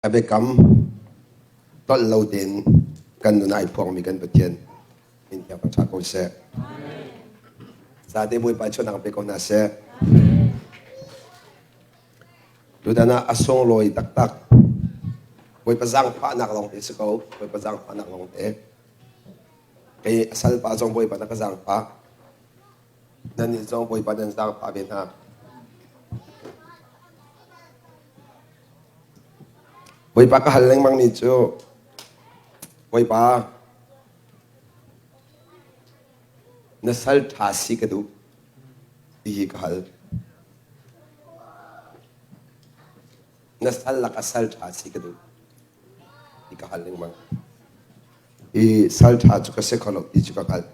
A biakam tlolh lo tein kan nun ah ai phuangmi kan Pathian min thiang ṭha ko seh. Zate Bawipa chuanak pe ko hna seh. Tutan ah a sunglawi taktak. Bawipa zaangfahnak lawng te si ko. Bawipa zaangfahnak lawng te. Kei a salpa zong Bawipa na ka zaangfah. Nannih zong Bawipa nan zaangfah ve hna. Bawipa ka hal lengmangmi cu Bawipa na sal ṭha si ka duh ti hi ka hal. Na sal lak a sal ṭha si ka duh ti ka hal lengmang. I sal ṭha cu ka si kho lo ti cu ka hngalh.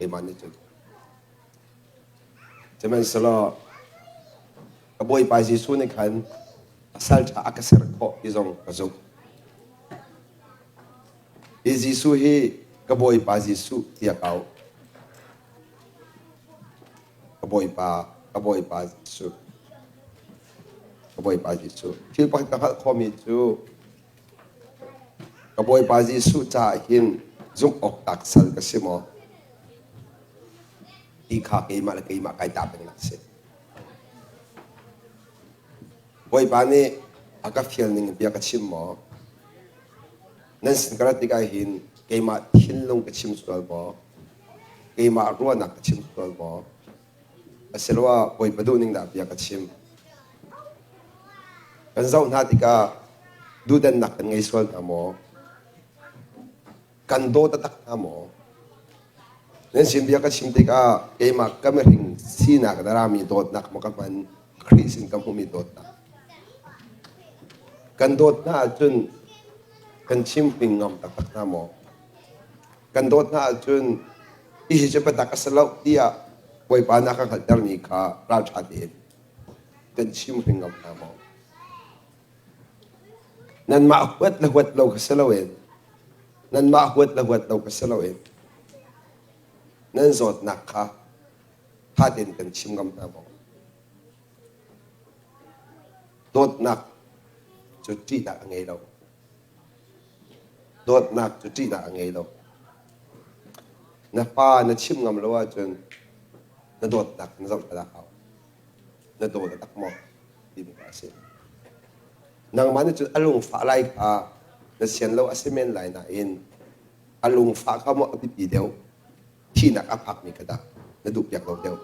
Keimah nih cun. Sihmanhsehlaw ka Bawipa Jesuh nih khan a sal ṭha a ka ser khawh ti zong ka zumh. Hi Jesuh hi ka Bawipa Jesuh tiah ka auh. Ka Bawipa, ka Bawipa Jesuh. Ka Bawipa Jesuh. Thil pakhat ka hngalh khawhmi cu Ka Bawipa Jesuh caah hin zumh awk tlak sal ka si maw? Ti kha keimah le keimah kai tah pengnak a si. Bawipa nih a ka fial ning in bia ka chim maw? Nan sin ka rat tikah hin keimah thinlung ka chim sual maw? Keimah ruahnak ka chim sual maw? Asiloah Bawipa duhning dah bia ka chim? Kan zoh hna tikah duhdannak kan ngei sual hna maw? Kan daw taktak hna maw? Nan sin bia ka chim tikah keimah ka mihring sinak na rami dawtnak maw ka hman Khrih sin ka hmuhmi dawtnak. Kan dawt hna ahcun kan chim ping ngam taktak hna maw? Kan dawt hna ahcun hihi cu biatak a si lo tiah Bawipa nih a kan hngalhtermi kha ralṭha tein kan chim hring ngam hna maw? Nanmah huat le huat lo kha si loin nanmah huat le huat lo kha si loin nan zawtnak kha ṭha tein kan chim ngam hna maw? Dawtnak cu ṭihnak a ngei lo. Dawtnak cu ṭihnak a ngei lo. Na fa na chimh ngam lo ahcun na dawtnak na zohthla a hau. Na daw taktak maw timi kha a si. Nangmah nih cun a lungfah lai kha na sian lo a si men lai nain a lungfah kha maw a biapi deuh thihnak a phakmi kha dah na duhpiak lo deuh.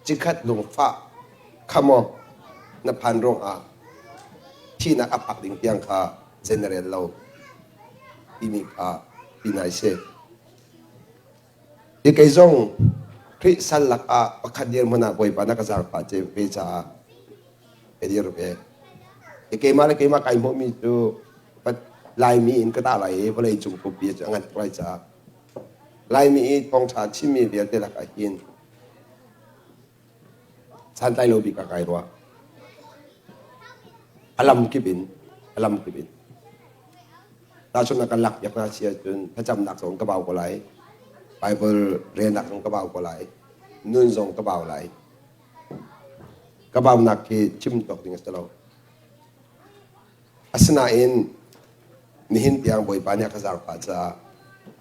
Cikhat lungfah kha maw na phan ruangah thihnak a phak ding tiang kha general lo timi kha ti nai si. Hi kei zong Khrih sal lakah pakhat dirhmun ah Bawipa na ka zaangfah ve caah ka dir ve. Hi keimah le keimah kai hmuhmi cu Laimi in ka tah lai i vawlei cung pumpi cu a ngan tuk lai caah Laimi i thawngṭha chimmi vialte lakah hin santlai lo bik ah kai ruah. A lam kip in, a lam kip in. Tahchunhnak kan lak piak hna si ahcun thlacamnak zong ka bau ko lai. Bible relnak zong ka bau ko lai. Nun zong ka bau lai. Ka baunak khi chim tawk ding a si lo. Asinain nihin tiang Bawipa nih a ka zaangfah caah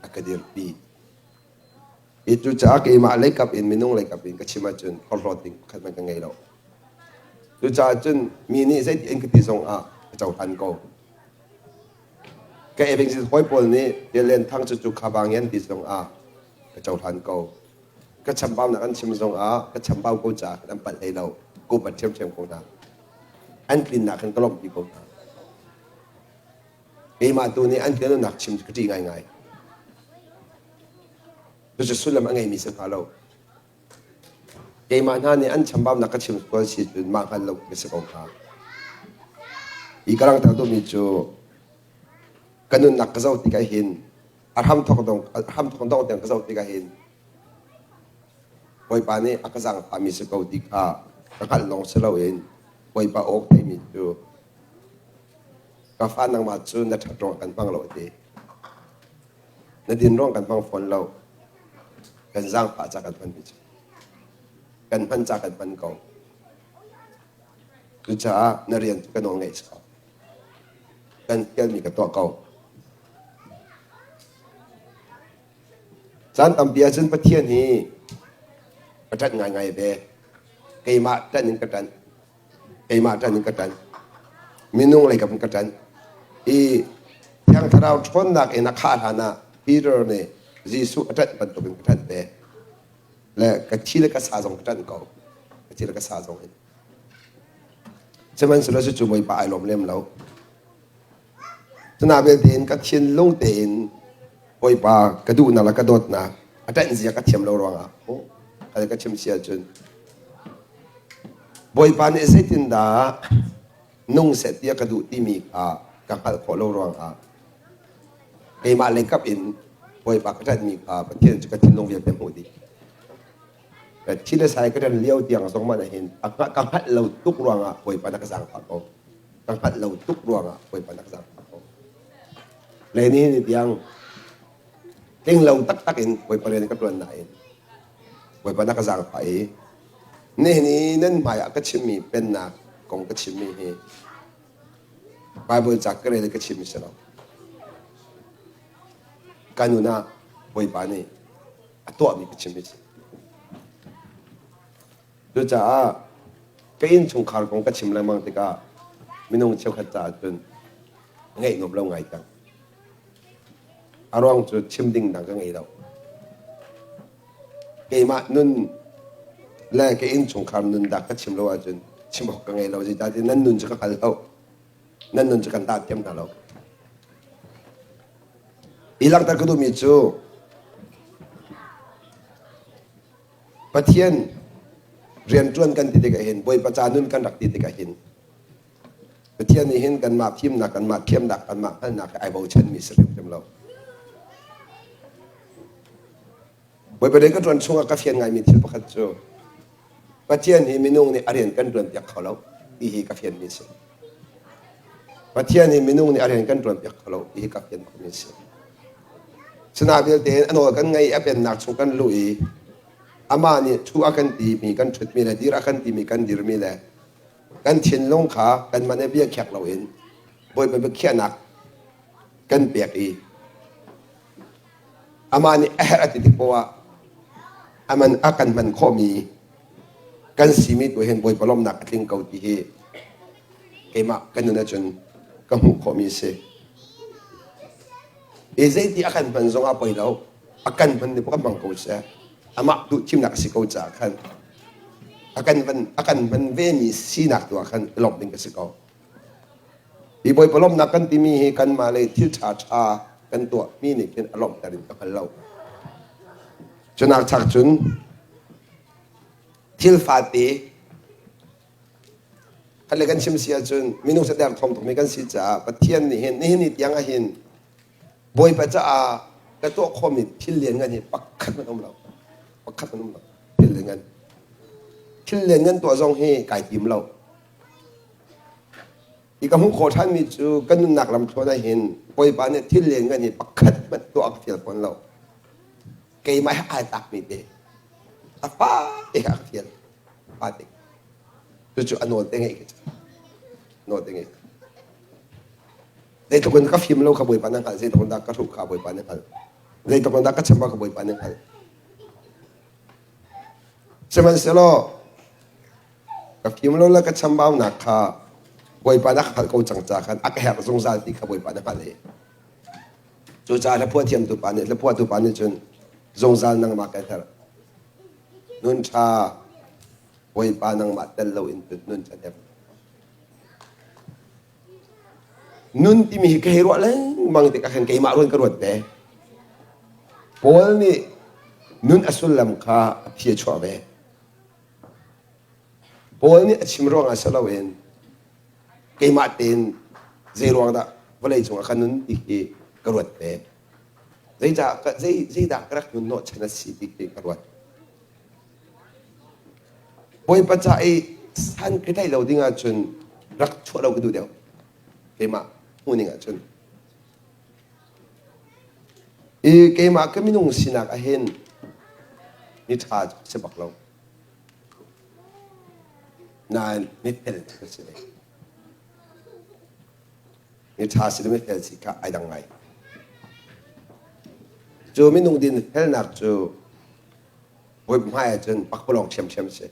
a ka dirpi. Hi cucaah keimah leikap in minung leikap in ka chim ahcun phorhlawt ding pakhat hmanh ka ngei lo. Cucaah cun mi nih zeiti in ka ti zongah ka cohlan ko. Ka evangelist hawi pawl nih Lian Thang cu cu kha bang yan ti zongah ka cohlan ko. Ka chambaunak an chim zongah ka chambau ko caah an palh hlei lo. Ko pat ṭhiamṭhiam ko hna. An tlinnak khan ka lawmhpi ko hna. Keimah tu nih an tlinnak chim ka ṭih ngaingai. Cucu sullam a ngeimi si hnga lo. Keimah hna nih an chambaunak ka chim sual si cun mah hngal lo ka si ko hnga. Hi ka langhter duhmi cu ka nunnak ka zoh tikah hin a hramthawk dong a hramthawk dong tiang ka zoh tikah hin Bawipa nih a ka zaangfahmi si ko ti kha ka hngalh lawng si loin Bawipa aw ka theihmi cu ka fa nangmah cu na ṭhat ruangah kan hmang lo a ti. Na din ruang kan hmang fawn lo. Kan zaangfah ca kan hmanmi cu. Kan hman ca kan hman ko. Cucaah na rian cu ka nawl ngeih si ko. Kan fialmi ka tuah ko. Caan tampi ahcun Pathian hi ka ṭanh ngaingai ve. Keimah ṭanh in ka ṭanh. Keimah ṭanh in ka ṭanh. Minung lei kam in ka ṭanh. I Thiang Thlarau ṭhawnnak in a khah hlan ah Peter nih Jesuh a ṭanh bantuk in ka ṭanh ve. Le ka thi le ka sa zong ka ṭanh ko. Ka thi le ka sa zong in. Sihmanhsehlaw cucu Bawipa ai lawm lem lo. Cuna vialte in ka thinlung tein Bawipa ka duhnak le ka dawtnak a ṭanh zia ka thiam lo ruangah oh, ka chim si ahcun Bawipa nih zeitindah nung seh tiah ka duh timi kha ka hngalh khawh lo ruangah keimah lei kap in Bawipa ka ṭanhmi kha Pathian cu ka thinlung vialte hmuh dih. Thi le sai ka ṭan lio tiang zong man ahhin ka hngalh lo tuk ruangah Bawipa na ka zaangfah ko. Ka hngalh lo tuk ruangah Bawipa na ka zaangfah ko. Le nihin ni tiang tling lo taktak in Bawipa rian ka ṭuan nain Bawipa na ka zaangfah i nihin i nan hmaiah ka chimmi pennak kong ka chimmi hi Bible ca ka rel i ka chimmi si lo. Ka nun ah Bawipa nih a tuahmi ka chimmi si. Cucaah ka innchungkhar kong ka chim lengmang tikah minung cheukhat caah cun ngaih nuam lo ngai cang. A ruang cu chim ding dang ka ngei lo. Keimah nun le ka innchungkhar nun dah ka chim lo ahcun chim awk ka ngei lo. Zeicahtiah nan nun cu ka hngal lo. Nan nun cu kan dah thiam hna lo. I langhter ka duhmi cu Pathian rianṭuan kan ti tikah hin Bawipa ca nun kan rak ti tikah hin Pathian nih hin kanmah fimnak, kanmah thiamnak, kanmah hngalhnak he ai bochanmi si hrimhrim lo. Bawipa rian ka ṭuan chungah ka fian ngaimi thil pakhat cu Pathian hi minung nih a rian kan ṭuanpiak kho lo ti hi ka fianmi a si. Pathian hi minung nih a rian kan ṭuanpiak kho lo ti hi ka fian bakmi a si. Cunak vialte in a nawl kan ngaih i a pennak chung kan luh i amah nih ṭhu a kan timi kan ṭhutmi le dir a kan timi kan dirmi le kan thinlung kha kanmah nih bia khiak loin Bawipa biakhiahnak kan pek i Amah nih a herh a ti tik poah ah aman a kan hman khawhmi kan simi tu hin Bawipa lawmhnak a tling ko ti hi keimah ka nun ahcun ka hmuh khawhmi a si. I zeiti a kan hman zong ah poi lo, a kan hman ni kan hmang ko seh. Amah duh thimnak a si ko caah khan a kan van a kan hman vemi sinak tu ah khan i lawmh ding ka si ko. Hi Bawipa lawmhnak kan timi hi kanmah lei thil ṭhaṭha kan tuahmi nih khin a lawmhter in ka hngal lo. Cunak chak cun thil fate khat le kan chim si ahcun minung sader thawm tukmi kan si caah Pathian nih hin nihin ni tiang ah hin Bawipa caah ka tuah khawhmi thil lianngan hi pakhat hmanh um lo. Pakhat hmanh um lo. Thil lianngan. Thil lianngan tuah zong hi kai tim lo. Hi ka hmuh khawh ṭhanmi cu kan nunnak lamthluan ah hin Bawipa nih thil lianngan hi pakhat hmanh tuah a ka fial fawn lo. Keimah he ai tlakmi te a fate he a ka fial. Fate. Cucu a nawl te ngeih ka cu. Nawl te ngeih. Zeitluk in ka fim lo kha Bawipa nih a hngalh. Zeitluk in dah ka hruh kha Bawipa nih a hngalh. Zeitluk in dah ka chambau kha Bawipa nih a hngalh. Sihmanhsehlaw Ka fim lo le ka chambaunak kha Bawipa nih a hngalh ko cang caah khan a ka herh zungzal ti kha Bawipa nih a hngalh i cucaah hlaphuah thiamtu pa nih hlaphuahtu pa nih cun zungzal nangmah kan herh. Nun ṭha Bawipa nangmah tel loin nun ṭha Nun timi hi ka hei ruah lengmang tikah khan keimah ruan ka ruat ve. Paul nih nun a sullam kha a phi a chuah ve. Paul nih a chim ruangah si loin keimah tein zei ruang dah vawlei cungah ka nun ti hi ka ruat ve. Zeicah zei zeidah ka rak nun hnawhchan a si ti khi ka ruat. Bawipa ca i san ka tlaih lo ding ahcun rak chuah lo ka duh deuh. Keimah hmuhning ahcun. I keimah ka minung sinak ahhin mi ṭha cu si bak lo. Nain mi fel cu ka si ve. Mi ṭha si le mifel si kha ai dang ngai. Cu minung dinfelnak cu Bawipa hmai ahcun pakpalawng ṭhiamṭhiam a si.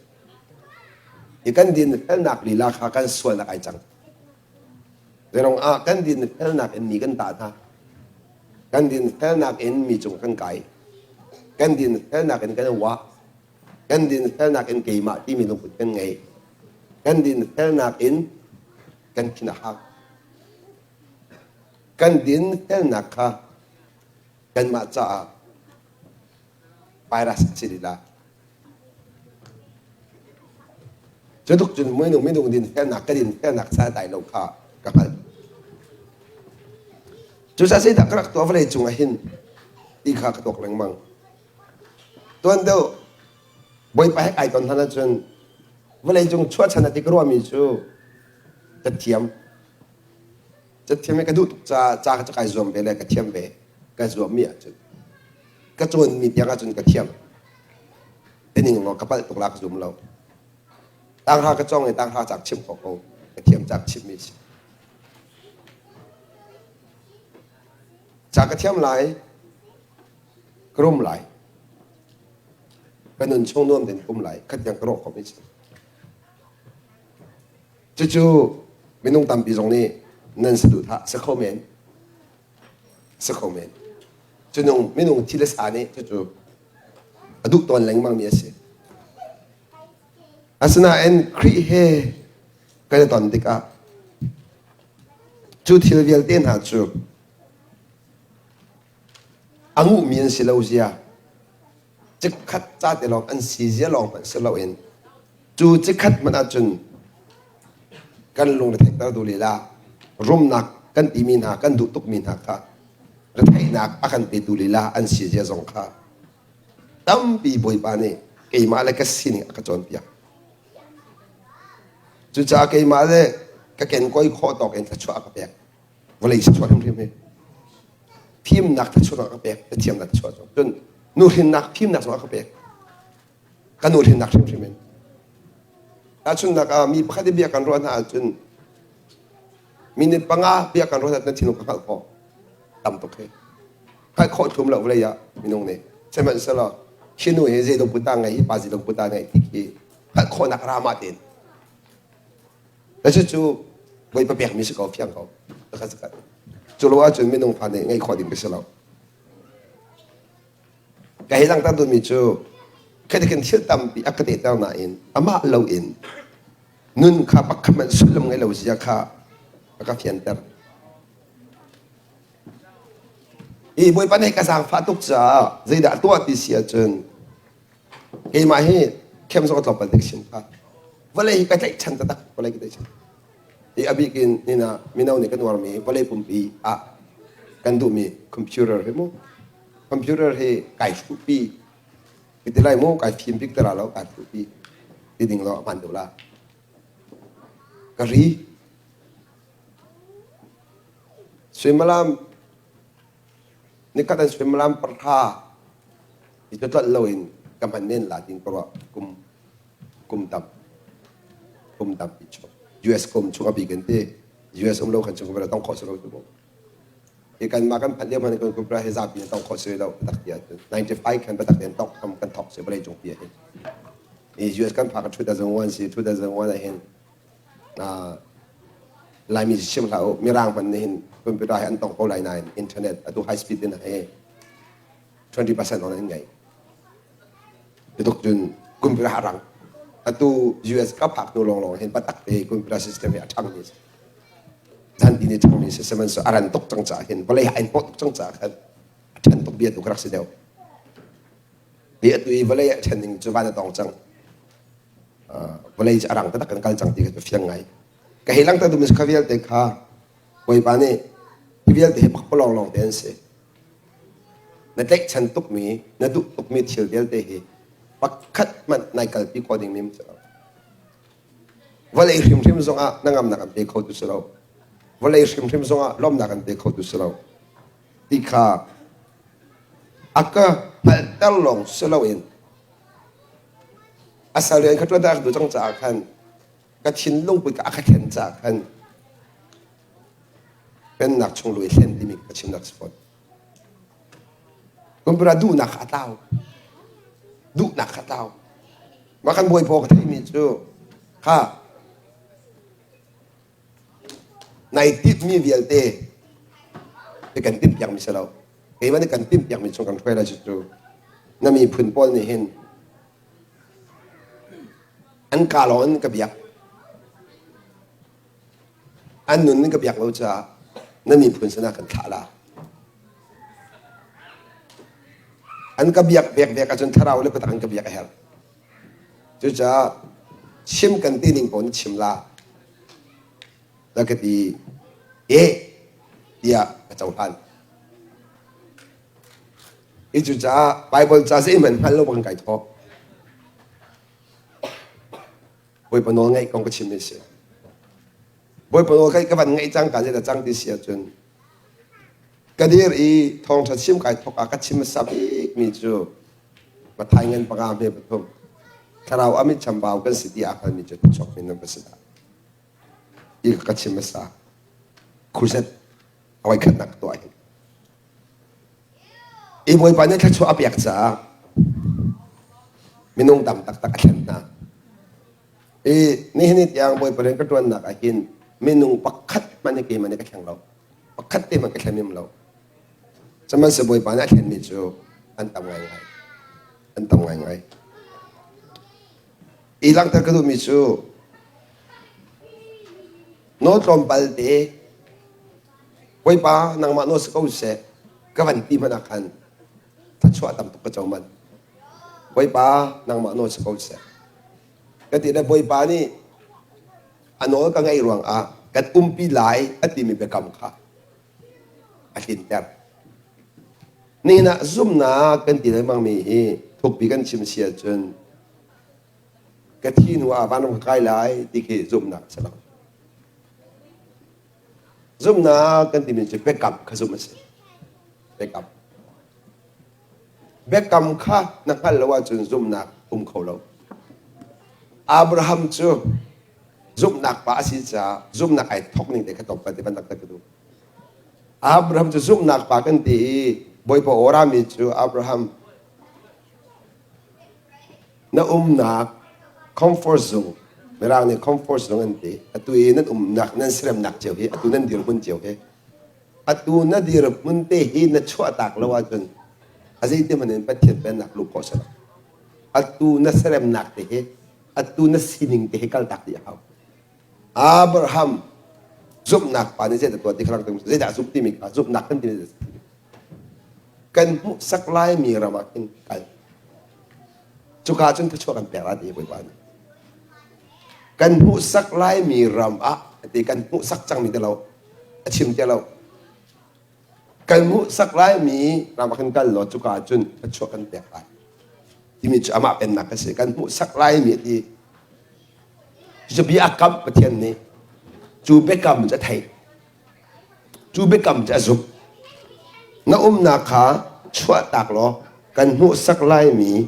Hi kan dinfelnak lila kha kan sualnak ai cang. Zeirong ah kan dinfelnak in mi kan tah hna. Kan dinfelnak in mi cung kan kai. Kan dinfelnak in kan i wah. Kan dinfelnak in keimah timi lungput kan ngei. Kan dinfelnak in kan thin a hak. Kan dinfelnak kha kanmah caah virus a si lila. Cu tuk cun minung minung dinfelnak ka dinfelnak sa dai lo kha ka hngalh. Cucaah zeidah ka rak tuah vawlei cung ah hin ti kha ka tuak lengmang. Tuan deuh Bawipa he kai ton hlan ahcun vawlei cung chuahchan a ti ka ruahmi cu ka thiam. Cathiam hi ka duh tuk caah ca ka kai zuam ve le ka thiam ve. Ka zuammi ahcun ka cawnmi tiang ahcun ka thiam. Tining law ka palh tuk la ka zum lo. Tanghra ka cawng i tanghra cak chim khawh ko. Ka thiam cak chimmi si. Ca ka thiam lai, ka rum lai. Ka nun chung nuam tein ka um lai. Khat tiang ka rawh khomi si. Cucu minung tampi zong nih nan saduhthah si kho men. Si kho men. Cunung minung thi le sa nih cucu a duh tawn lengmangmi a si. Asinain Khrih he kan i ton tikah cu thil vialte hna cu a nguhmi an si lo zia chikkhat ca te lawng an si zia lawng hmanh si loin cu chikkhat hmanh ahcun kan lung retheihter duh lila rumnak kan timi hna kan duh tukmi hna kha retheihnak a kan petu lila an si zia zong kha tampi Bawipa nih keimah le ka sining a ka cawnpiak. Cucaah keimah le ka kenkawi khawh tawk in thluachuah a ka pek. Vawlei thluachuah hrimhrim hi. Fimnak thluachuah a ka pek, thiamnak thluachuah zong. Cun nuhrinnak fimnak zong a ka pek. Ka nuhrinnak hrimhrim in. Tahchunhnak ah mi pakhat i bia kan ruah hna ahcun minute panga bia kan ruah hna ahcun thinlung ka hngalh khawh. Tam tuk hi. Hngalh khawh thlum lo vawlei ah minung nih. Sihmanhsehlaw hi nu hi zei lungput dah ngei, hi pa zei lungput dah ngei ti khi hngalh khawhnak ram ah tein. Cucu Bawipa pekmi si ko fiang ko. Cu lo ahcun minung fa nih ngeih khawh ding ka si lo. Ka hei langhter duhmi cu khatikin thil tampi a ka tehter nain amah loin nun kha pakhat hmanh sullam ngei lo zia kha a ka fianter. I Bawipa nih ka zaangfah tuk caah zeidah tuah ti si ahcun keimah hi khem zong tlawmpal te ka chim kha vawlei hi ka tlaihchan taktak vawlei ka tlaihchan i a bik in nina mino nih kan uarmi vawlei pumpi ah kan duhmi computer hi mu computer hi kai hruhpi ka ti lai mu kai fim bik tara lo kai hruhpi ti ding lo a hman deuh la ka ri Suimilam nikhat an suimilam pahra i cu tlolh loin ka hman men la tiin ka ruah kum kum tam kum tampi chung US kum chung a bik in ti US um lo khan chung ka tong khawh si lo tu hi kan mah kan phanh lio hmanh kan kum hi zapi in tong khawh si lo tak ti ahcun 95 khan biatak tein tok tham kan thok si vawlei cung pi ah hin i US kan phak 2001 si 2001 ah hin Laimi chim hlah u Mirang hmanh nih hin computer hi an tong ko lai nain internet atu high speed in he 20% on an ngei. Tituk cun computer a rang. Atu US ka phak hnu lawnglawng hin patak te computer system hi a ṭhang mi si. Zanti ni ṭhang mi si sihmanhsehlaw a ran tuk cang caah hin vawlei ai hnawh tuk cang caah khan a ṭhan tuk bia tu ka rak si deuh. Hi atu i vawlei a ṭhen ning cu van a tong cang. Vawlei cu a rang taktak kan kal cang ti kha fiang ngai. Ka hei langhter duhmi kha vialte kha Bawipa nih hi vialte hi pakpalawng lawng te an si. Na tlaihchan tukmi, na duh tukmi thil vialte hi pakhat hmanh nai kalpi khawh dingmi si lo. Vawlei hrimhrim zongah na ngamnak an pe kho tu si lo. Vawlei hrimhrim zongah lawmnak an pe kho tu si lo. Ti kha a ka hngalhter lawng si loin A sal rian kha ṭuan a ka duh cang caah khan ka thinlung put a ka thlen caah khan Pennak chung lu i thlen timi ka chimnak si fawn. Kumpira duhnak kha a tlau. Duhnak kha a tlau. Mah kan bawipa ka theihmi cu kha nai timhmi vialte hi kan timhpiakmi si lo. Keimah nih kan timhpiakmi chung kan hruai lai cu na miphun pawl nih hin an ka lawng in ka biak. An nun in ka biak lo caah na miphun sinah kan thlah la. An ka biak vek vek ahcun thlarau le biatak an ka biak a herh. Cucaah chim kan ti ning paoh na chim la. Na ka ti eh tiah ka cohlan. Hi cucaah Bible ca zeihmanh hngal lo bang kai thawk. Bawipa nawl ngaih kong ka chim mi a si. Bawipa nawl ka van ngaih cang ka zeidah cang ti si ahcun ka dir i thawngṭha chim kai thawk ah ka chim hmasa bikmi cu Mathai ngan panga hme pathum thlarau amit chambau kan si ti aa hngalmi cu thluachuak mi nan va si dah ti ka chim hmasa. Crusade a voikhatnak ka tuah hin. I Bawipa nih thluachuah a pek caah minung tam taktak a thlen hna. I nihin ni tiang Bawipa rian ka ṭuannak ah hin minung pakhat hmanh hi keimah nih ka thleng lo. Pakhat te hmanh ka thlen lo. Sihmanhsehlaw Bawipa nih a thlenmi cu an tam ngaingai. An tam ngaingai. I langhter ka duhmi cu nawl tlawmpal te Bawipa nangmah nawl si ko seh ka van ti hmanh ah khan thluachuah tam tuk ka co manh. Bawipa nangmah nawl si ko seh. Ka ti le Bawipa nih a nawl ka ngaih ruangah kan umpi lai a timi biakam kha a tlinter. Nihin ah zumhnak kan ti lengmangmi hi thukpi kan chim si ahcun ka thi hnu ah vanram ka kai lai ti khi zumhnak a si lo. Zumhnak kan timi cu biakam kha zumh a si. Biakam. Biakam kha na hngalh lo ahcun zumhnak um kho lo. Abraham cu zumhnak pa a si caah zumhnak ai thawk ning te kha tlawmpal te van langhter ka duh. Abraham cu zumhnak pa kan ti i Bawipa aw rami cu Abraham Na umnak comfort zone Mirang nih comfort zone an ti. Atu i nan umnak nan seremnak cio hi atu nan dirhmun cio hi atu na dirhmun te hi na chuahtak lo ahcun a zeiti hmanh in Pathian pennak luh khawh si lo. Atu na seremnak te hi atu na sining te hi kaltak dih a hau. Abraham zumhnak pa nih zeidah tuah ti kha zeidah zumh timi kha zumhnak kan timi kan hmuhsak laimi ram ah khin kal. Cuka cun thluachuah kan pek la ti Bawipa nih. Kan hmuhsak laimi ram ah ti kan hmuhsak cangmi ti lo a chim ti lo. Kan hmuhsak laimi ram ah khin kal law cuka cun thluachuah kan pek lai. Timi cu amah pennak a si. Kan hmuhsak laimi ti cu bia a kamh Pathian nih cu biakam cu a theih. Cu biakam cu a zumh. Na umnak kha chuahtak law kan hmuhsak laimi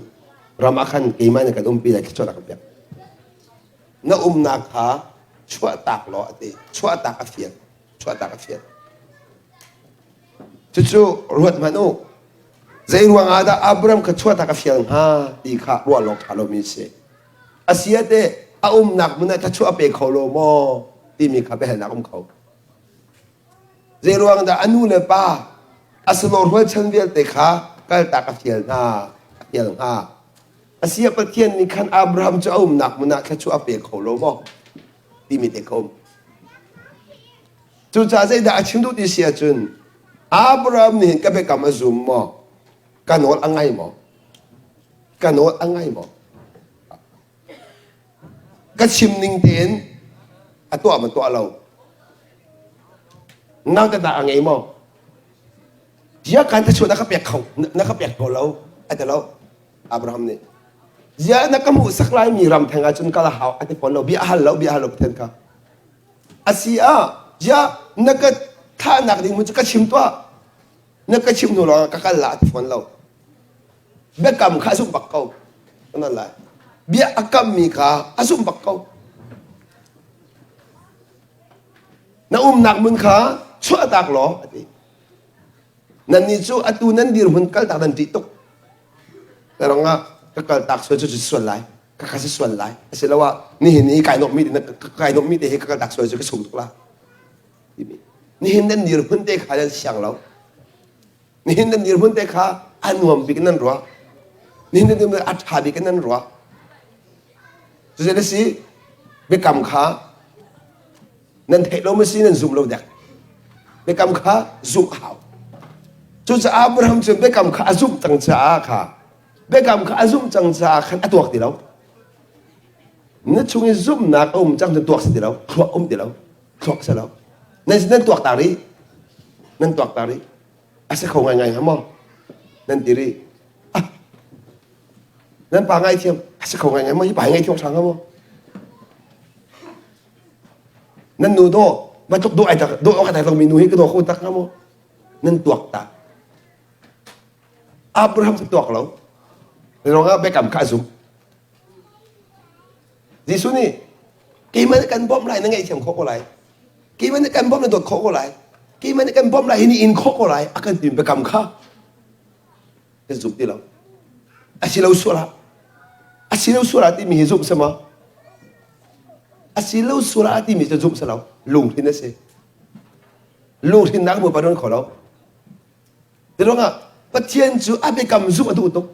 ram ah khan keimah nih kan umpi lai thluachuahnak kan pek. Na umnak kha chuahtak law a ti. Chuahtak a fial. Chuahtak a fial. Cucu ruat hmanh u. Zei ruang ah dah Abraham kha chuahtak a fial hnga ti kha ruah lawng ṭha lomi a si. A si ah teh a umnak hmun ah thluachuah a pe kho lo maw timi kha biahalnak um kho. Zei ruang dah a nu le pa a silo rualchan vialte kha kaltak a fial hna a fial hnga. A si ah Pathian nih khan Abraham cu a umnak hmun ah thluachuah a pe kho lo maw timi te kha um. Cucaah zeidah a chim duh ti si ahcun Abraham nih hin ka biakam a zum maw? Ka nawl a ngai maw? Ka nawl a ngai maw? Ka chim ning tein a tuah maw tuah lo? Nang ka dah a ngei maw? Zia kan thluachuah na ka pek kho na ka pek ko lo a ti lo Abraham nih. Zia na ka hmuhsak laimi ram theng ah cun kal a hau a ti fawn lo bia a hal lo bia a hal lo Pathian kha. A si ah zia na ka thahnak ding hmun cu ka chim tuah na ka chim hnu lawng ka kal la a ti fawn lo. Biakam kha a zumh bak ko. Nan lai. Bia a kammi kha a zumh bak ko. Na umnak hmun kha Chuahtak law a ti. Nannih cu atu nan dirhmun kaltak nan ṭih tuk. Terong ah ka kaltak sual cu sual lai. Ka ka si sual lai. Asiloah nihin i kai nuamhmi kai nuamhmi te hi ka kaltak sual cu ka sung tuk la. Timi. Nihin nan dirhmun te kha nan siang lo. Nihin nan dirhmun te kha a nuam bik nan ruah. Nihin nan dirhmun a ṭha bik nan ruah. Cucu si biakam kha nan theih lo ma si nan zum lo dek. Biakam kha zumh a hau. Cucaah Abraham cu biakam kha a zumh cang caah kha biakam kha a zumh cang caah khan a tuak ti lo. Na chung i zumhnak a um cang cu tuak si ti lo, thluak um ti lo, thluak si lo. Nan nan tuak ta rih. Nan tuak ta rih. A si kho ngaingai hnga maw? Nan ti rih. Ah, nan pa ngaithiam a si kho ngaingai maw? Hi pa hi ngaithiam hrang hnga maw? Nan nu daw bantuk daw ai tak daw awk ai tak lomi nu hi ka daw kho tak hnga maw? Nan tuak ta. Abraham cu tuak lo. Ruangah biakam kha a zum. Jesuh nih keimah nih kan bawmh lai na ngaihthiam khawh ko lai. Keimah nih kan bawmh na dawt khawh ko lai. Keimah nih kan bawmh lai hi ni in khawh ko lai a kan timi biakam kha kan zum ti lo. A si lo sual ah a si lo sual ah timi hi zumh si maw? A si lo sual ah timi cu zumh si lo. Lungthin a si. Lunghrinnak Bawipa nawn kho lo. Zeiruangah Pathian cu a biakam zumh a duh tuk.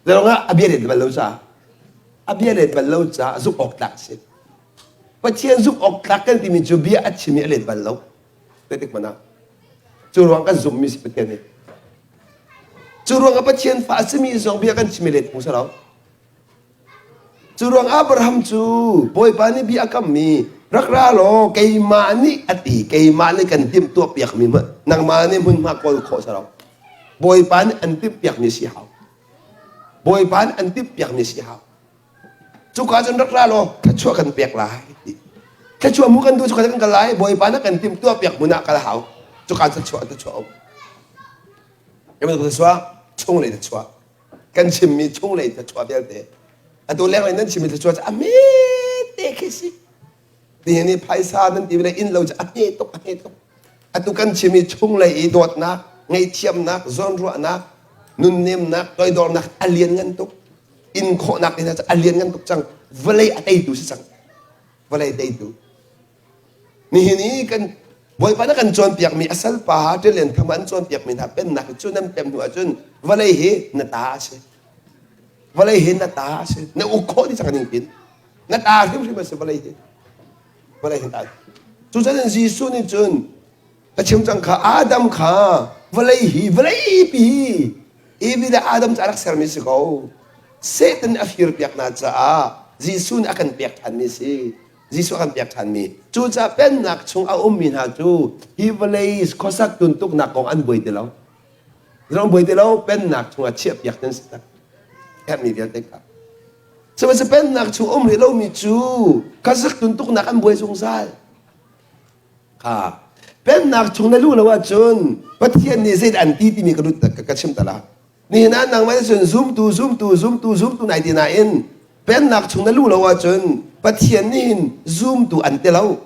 Zeiruangah a bia let bal lo caah a bia let bal lo caah zumh awk tlak a si. Pathian zumh awk tlak kan timi cu bia a chim i a let bal lo. Zeitik hmanh ah. Cu ruang kan zumhmi si Pathian nih. Cu ruangah Pathian fa a simi zong bia kan chim i let phung si lo. Cu ruang Abraham cu Bawipa nih bia a kammi rak ra law keimah nih a ti keimah nih kan timhtuah piakmi hmanh nangmah nih hmunhma kawl khawh si lo. Bawipa nih an timhpiakmi si hau. Bawipa nih an timhpiakmi si hau. Cuka cun rak ra law thluachuah kan pek lai ti. Thluachuah mu kan duh cuka kan kal lai Bawipa nih kan timhtuah piak hmun ah kal hau. Cuka thluachuah thluachuah um. Keimah thluachuah chunglei thluachuah kan chimmi chunglei thluachuah vialte atu lenglei nan chimmi thluachuah cu a hmete khi si nihin i phaisa nan ti le inn lo cu a hme tuk a hme tuk atu kan chimmi chunglei i dawtnak ngaihthiamnak zawnruahnak nunnemnak toidornak a lian ngan tuk in khawhnak te hna cu a lian ngan tuk cang vawlei a teitu si cang vawlei teitu Nihin i kan Bawipa na kan cawnpiakmi a salpa Ṭial Thang an cawnpiakmi hna pennak cu nan pem hnu ahcun vawlei hi na ta a si. Vawlei hi na ta a si. Na uk khawh dih cang ning pin. Na ta hrimhrim a si vawlei hi. Vawlei hi ta. Cucaah Jesuh nih cun ka chim cang kha Adam kha vawlei hi vawlei pi hi Evi le Adam cu a rak sermi si ko. Satan a fir piak hna caah Jesuh nih a kan pek ṭhanmi si. Jesuh a kan pek ṭhanmi. Cucaah pennak chung a ummi hna cu hi vawlei khuasak tuntuknak kong an buai ti lo. Zong buai ti lo, pennak chungah chiahpiak nan si tak. Herhmi vialte kha. Sihmanhsehlaw pennak chung um rih lomi cu khuasak tuntuknak an buai zungzal. Kha pennak chung na luh lo ahcun Pathian nih zeidah an ti timi ka lut ka chim ta la. Nihin ah nangmah nih cun zumtu zumtu zumtu zumtu nai ti nain pennak chung na luh lo ahcun Pathian nih hin zumtu an ti lo.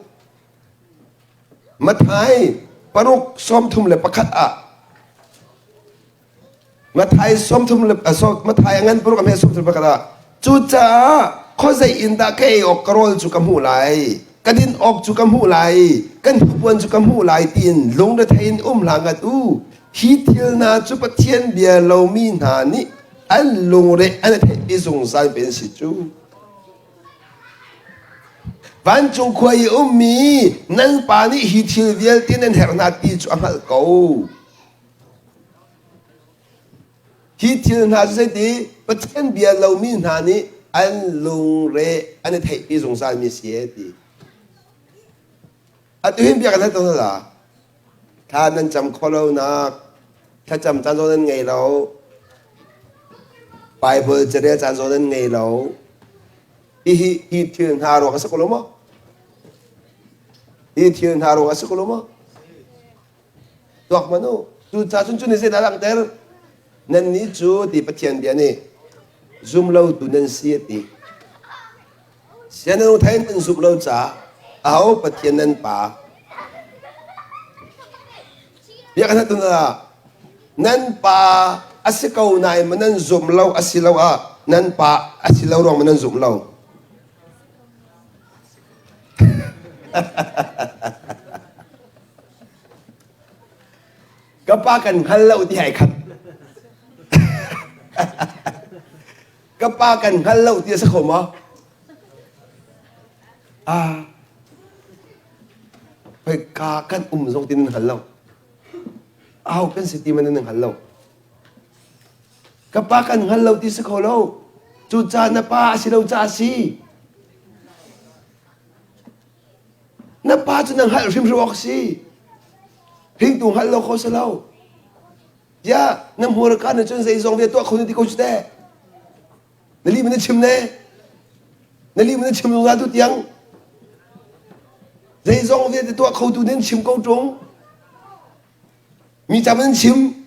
Matthai paruk 31 ah Matthai 30 le Matthai a ngan paruk a hme 31 ah cucaah khuazei in dah ka ei awk ka rawl cu ka hmuh lai ka din awk cu ka hmuh lai kan hnipuan cu ka hmuh lai tiin lungrethei in um hlah ngat u Hi thil hna cu Pathian bia lomi hna nih an lungre an i theihpi zungzal ve an si cu. Vancung khua i ummi nan pa nih hi thil vialte nan herh hna ti cu a hngalh ko. Hi thil hna cu zeiti Pathian bia lomi hna nih an lungre an i theihpi zungzalmi si e ti. Atu hin bia kan hal tawn la. Thla nan cam khawh lonak, thlacam caan zong nan ngei lo. Bible carel caan zong nan ngei lo. Hihi hi thil hna ruang a si ko lo maw? Hi thil hna ruang a si ko lo maw? Tuak hmanh u. Cucaah cun cu nih zeidah a langhter? Nannih cu ti Pathian bia nih zum lotu nan si a ti. Sianinu thei nan zumh lo caah aho Pathian nan pa? Bia kan hal ah nan pa a si ko nain ma nan zum lo a si lo ah nan pa a si lo ruang ma nan zum lo. Ka pa kan hngal lo ti hai khat. Ka pa kan hngal lo ti a si kho maw? Ah. Hoi ka kan um zong ti nan hngal lo. Aho kan si ti man nan hngal lo. Ka pa kan hngal lo ti si kho lo. Cucaah na pa a si lo ca a si. Na pa cu na hngalh hrimhrim awk a si. Hringtu hngalh lo kho si lo. Ya, na hmurka na cun zeizong vial tuah kho na ti ko cu teh. Na lih na chim ne. Na lih na chim zungzal tu tiang. Zeizong vialte tuah kho tu nin chim ko ṭung. Mi ca nan chim?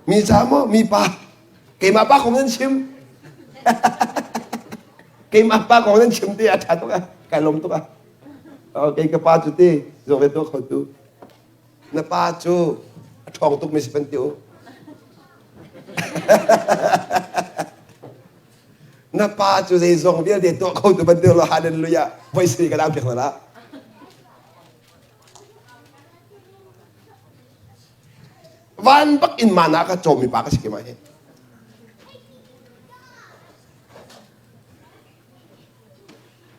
Mi ca maw? Mi pa? Keimah pa kong nan chim? Keimah pa kong nan chim ti a ṭha tuk ah kai lawm tuk ah. Okay, ka pa cu ti zong ve tuah kho tu. Na pa cu a ṭhawng tuk mi si pan ti u. Na pa cu zeizong vialte tuah kho tu ban ti lo hallelujah. Voi sari ka dang piak na la. Van bak in mana ka cawmmi pa ka si keimah hi.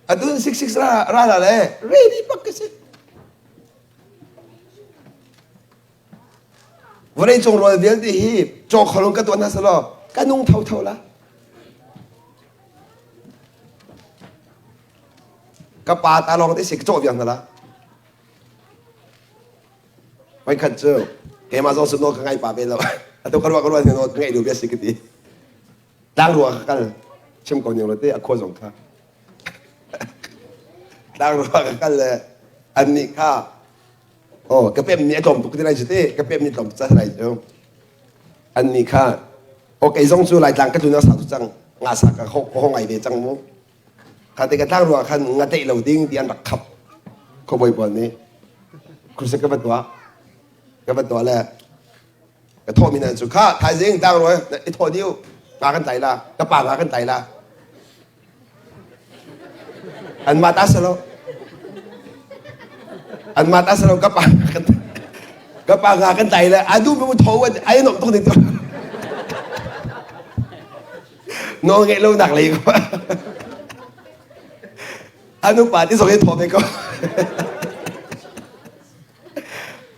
Atun 66 ra ra la le ready bak ka si. Vawlei cung rawl vialte hi caw kholong ka tuan hna selaw ka nung tho tho la. Ka pa ta lawng te si ka cawh viang hna la. Voikhat cu keimah zong cu nawl ka ngai pa ve lo. Atu ka ruah ka ruah nawl ka ngeih lu bia si ka ti. Tlangrua ka kal. Chim ko ning lo te a khua zong kha. Tlangrua ka kal le annih kha oh ka pem ni a tlawm tuk ti lai cu te ka pem ni tlawm tuk ca lai cu. Annih kha oh kei zong cu Laitlang ka tlun a sau cang nga sa ka ho ngai ve cang mu. Kha te ka tlang ruah khan nga tlaih lo ding ti an rak khap khuabawi pawl nih crusade ka va tuah ka va tuah le ka thawhmi hna cu kha thaizing tlang ruah i thawh dih u nga kan tlai la ka pa nga kan tlai la an mah ta selo an mah ta selo ka pa kan ka pa nga kan tlai le a duh mi tho ai nom tuk ding Nawl ngeih lonak lei ko. An upa ti zong i thaw ve ko.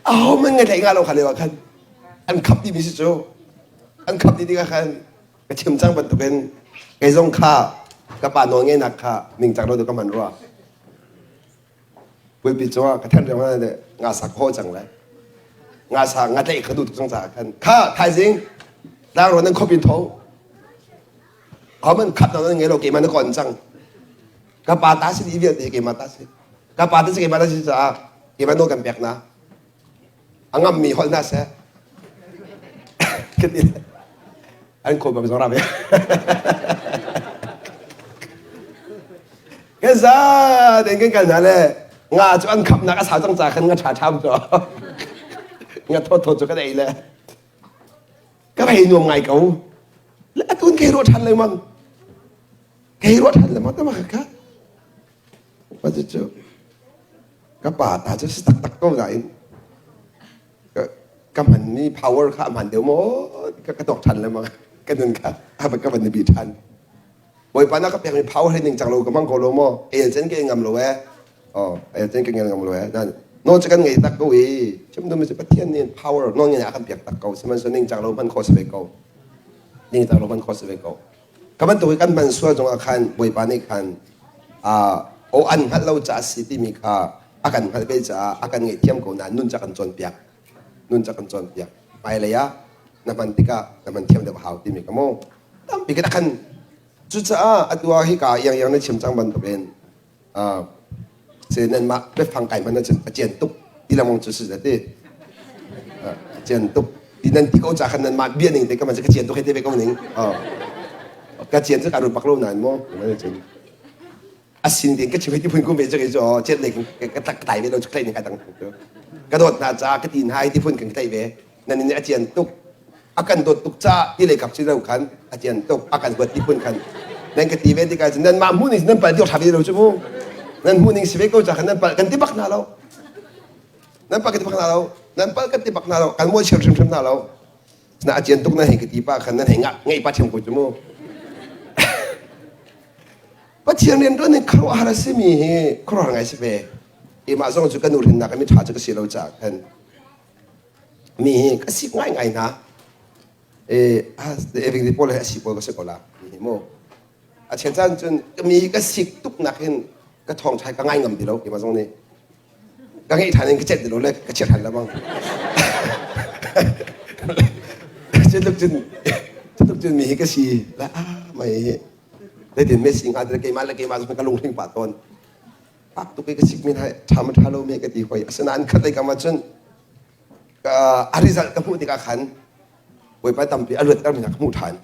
Aho man ngai nga lo kha leo khan an khap ti mi si cu an khap ti tikah khan ka chim cang bantukin kei zong kha ka pa nawl ngeihnak kha ningcang lo tu ka hman rua. Pulpi cungah ka then riang le nga sa kho cang le nga sa nga tlaih kha duh tuk cang caah khan kha thaizing tlangro nan khopin tho homan khat nan ngei lo keimah na kon cang ka pa ta si di vialte keimah ta si ka pa ta si keimah ta si caah keimah nawl kan pek na a ngammi holh hna seh ka ti an khaw bang zong ra ve kan za tein kan kal hna le nga cu an khapnak a sau cang ca khan nga ṭha ṭham cu nga thawt thawt cu kan ei le ka hei nuam ngai ko le atun kei ruah ṭhan lengmang kei ruah ṭhan lengmang tama ka Wa cu ka pa ta cu si taktak ko nain ka hmanmi power kha a hman deuh maw ka ka tuak ṭhan lengmang ka nun kha a ka van bi ṭhan Bawipa na ka pekmi power hi ningcang lo ka hmang ko lo maw el cen ka ngam lo eh oh el cen ka ngam lo eh nan no cu kan ngei tak ko i chim dum cu Pathian nih power no ngei a kan pek tak ko sihmanhsehlaw ningcang lo hman kho si ve ko ningcang lo hman kho si ve ko Ka bantuk i kan hman sual zongah khan Bawipa nih khan aw an hngalh lo caah a si timi kha a kan hngalh ve caah a kan ngaihthiam ko nain nun ca kan cawnpiak. Nun ca kan cawnpiak. Hmailei ah na hman tikah na hman thiam deuh a hau timi kha mu tampi kan khan cucaah atu ah hika iang iang na chim cang bantukin Se nan mah biafang kai hmanh ahcun a cian tuk ti lengmang cu si ti. A cian tuk. Ti nan ti ko ca khan nan mah bia ning te ka man ka cian tuk hei te ve ko ning. Ka cian cu ka run pak lo nain mo. Cun. A sin tein ka chim hei ti phun kum ve cu kei cu chet lei ka tak tai ve lo cu tlai ning kai dang cu. Ka dawt hna ca ka ti hna hi ti phun kan tlai ve. Nan nih a cian tuk. A kan dawt tuk ca ti lei kap si lo khan a cian tuk. A kan huat ti phun khan nan ka ti ve tikah cun nan mah hmuh ning nan pal ti ṭha ve lo cu mu. Nan hmuh ning si ve ko ca khan nan pal kan ti bak hna lo. Nan pal kan ti bak hna lo. Nan pal kan ti bak hna lo. Kan mawhchiat hrimhrim hna lo. Na a cian tuk na hei ka ti pa khan nan hei ngeih pa ṭhiam ko cu mu. Pathian rianṭuan in khuaruahhar a simi hi khuaruahhar ngai si ve. Keimah zong cu ka nu hrinnak i miṭha cu ka si lo caah khan mi hi ka sik ngaingai hna. E, pawl he a si pawl ka si ko la. Mi hi mu. A chian caan cun mi hi ka sik tuknak hin ka thawngṭha ka ngai ngam ti lo keimah zong nih. Ka ngeih ṭhan in ka celh ti lo le ka chiah ṭhan lengmang. Cutluk cun cutluk cun mi hi ka si la ah mai hi zeitin Messi hnga te keimah le keimah zong ka lunghring pah tawn. Pak tuk i ka sikmi hna ṭha ma ṭha lo me ka ti hoi. Asinain khat lei kam ah cun a result ka hmuh tikah khan Bawipa tampi a luat termi hna ka hmuh ṭhan.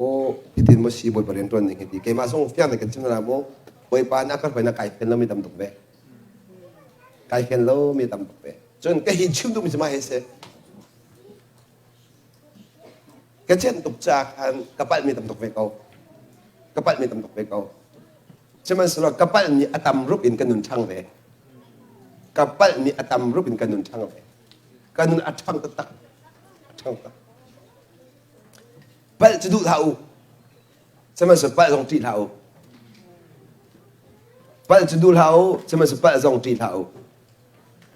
Aw hitin maw si Bawipa rian ṭuan ning hi ti keimah zong fiang tein kan chim hna mu Bawipa nih a ka hruai na kai fian lomi tam tuk ve. Kai fian lomi tam tuk ve. Cun ka hin chim duhmi cu mah hi si. Ka cian tuk caah khan ka palhmi tam tuk ve ko. Ka palhmi tam tuk ve ko. Sihmanhsehlaw ka palhmi a tam rup in ka nun ṭhang ve. Ka palhmi a tam rup in ka nun ṭhang ve. Ka nun a ṭhang taktak. A ṭhang taktak. Palh cu duh hlah u. Sihmanhsehlaw palh zong ṭih hlah u. Palh cu duh hlah u, sihmanhsehlaw palh zong ṭih hlah u.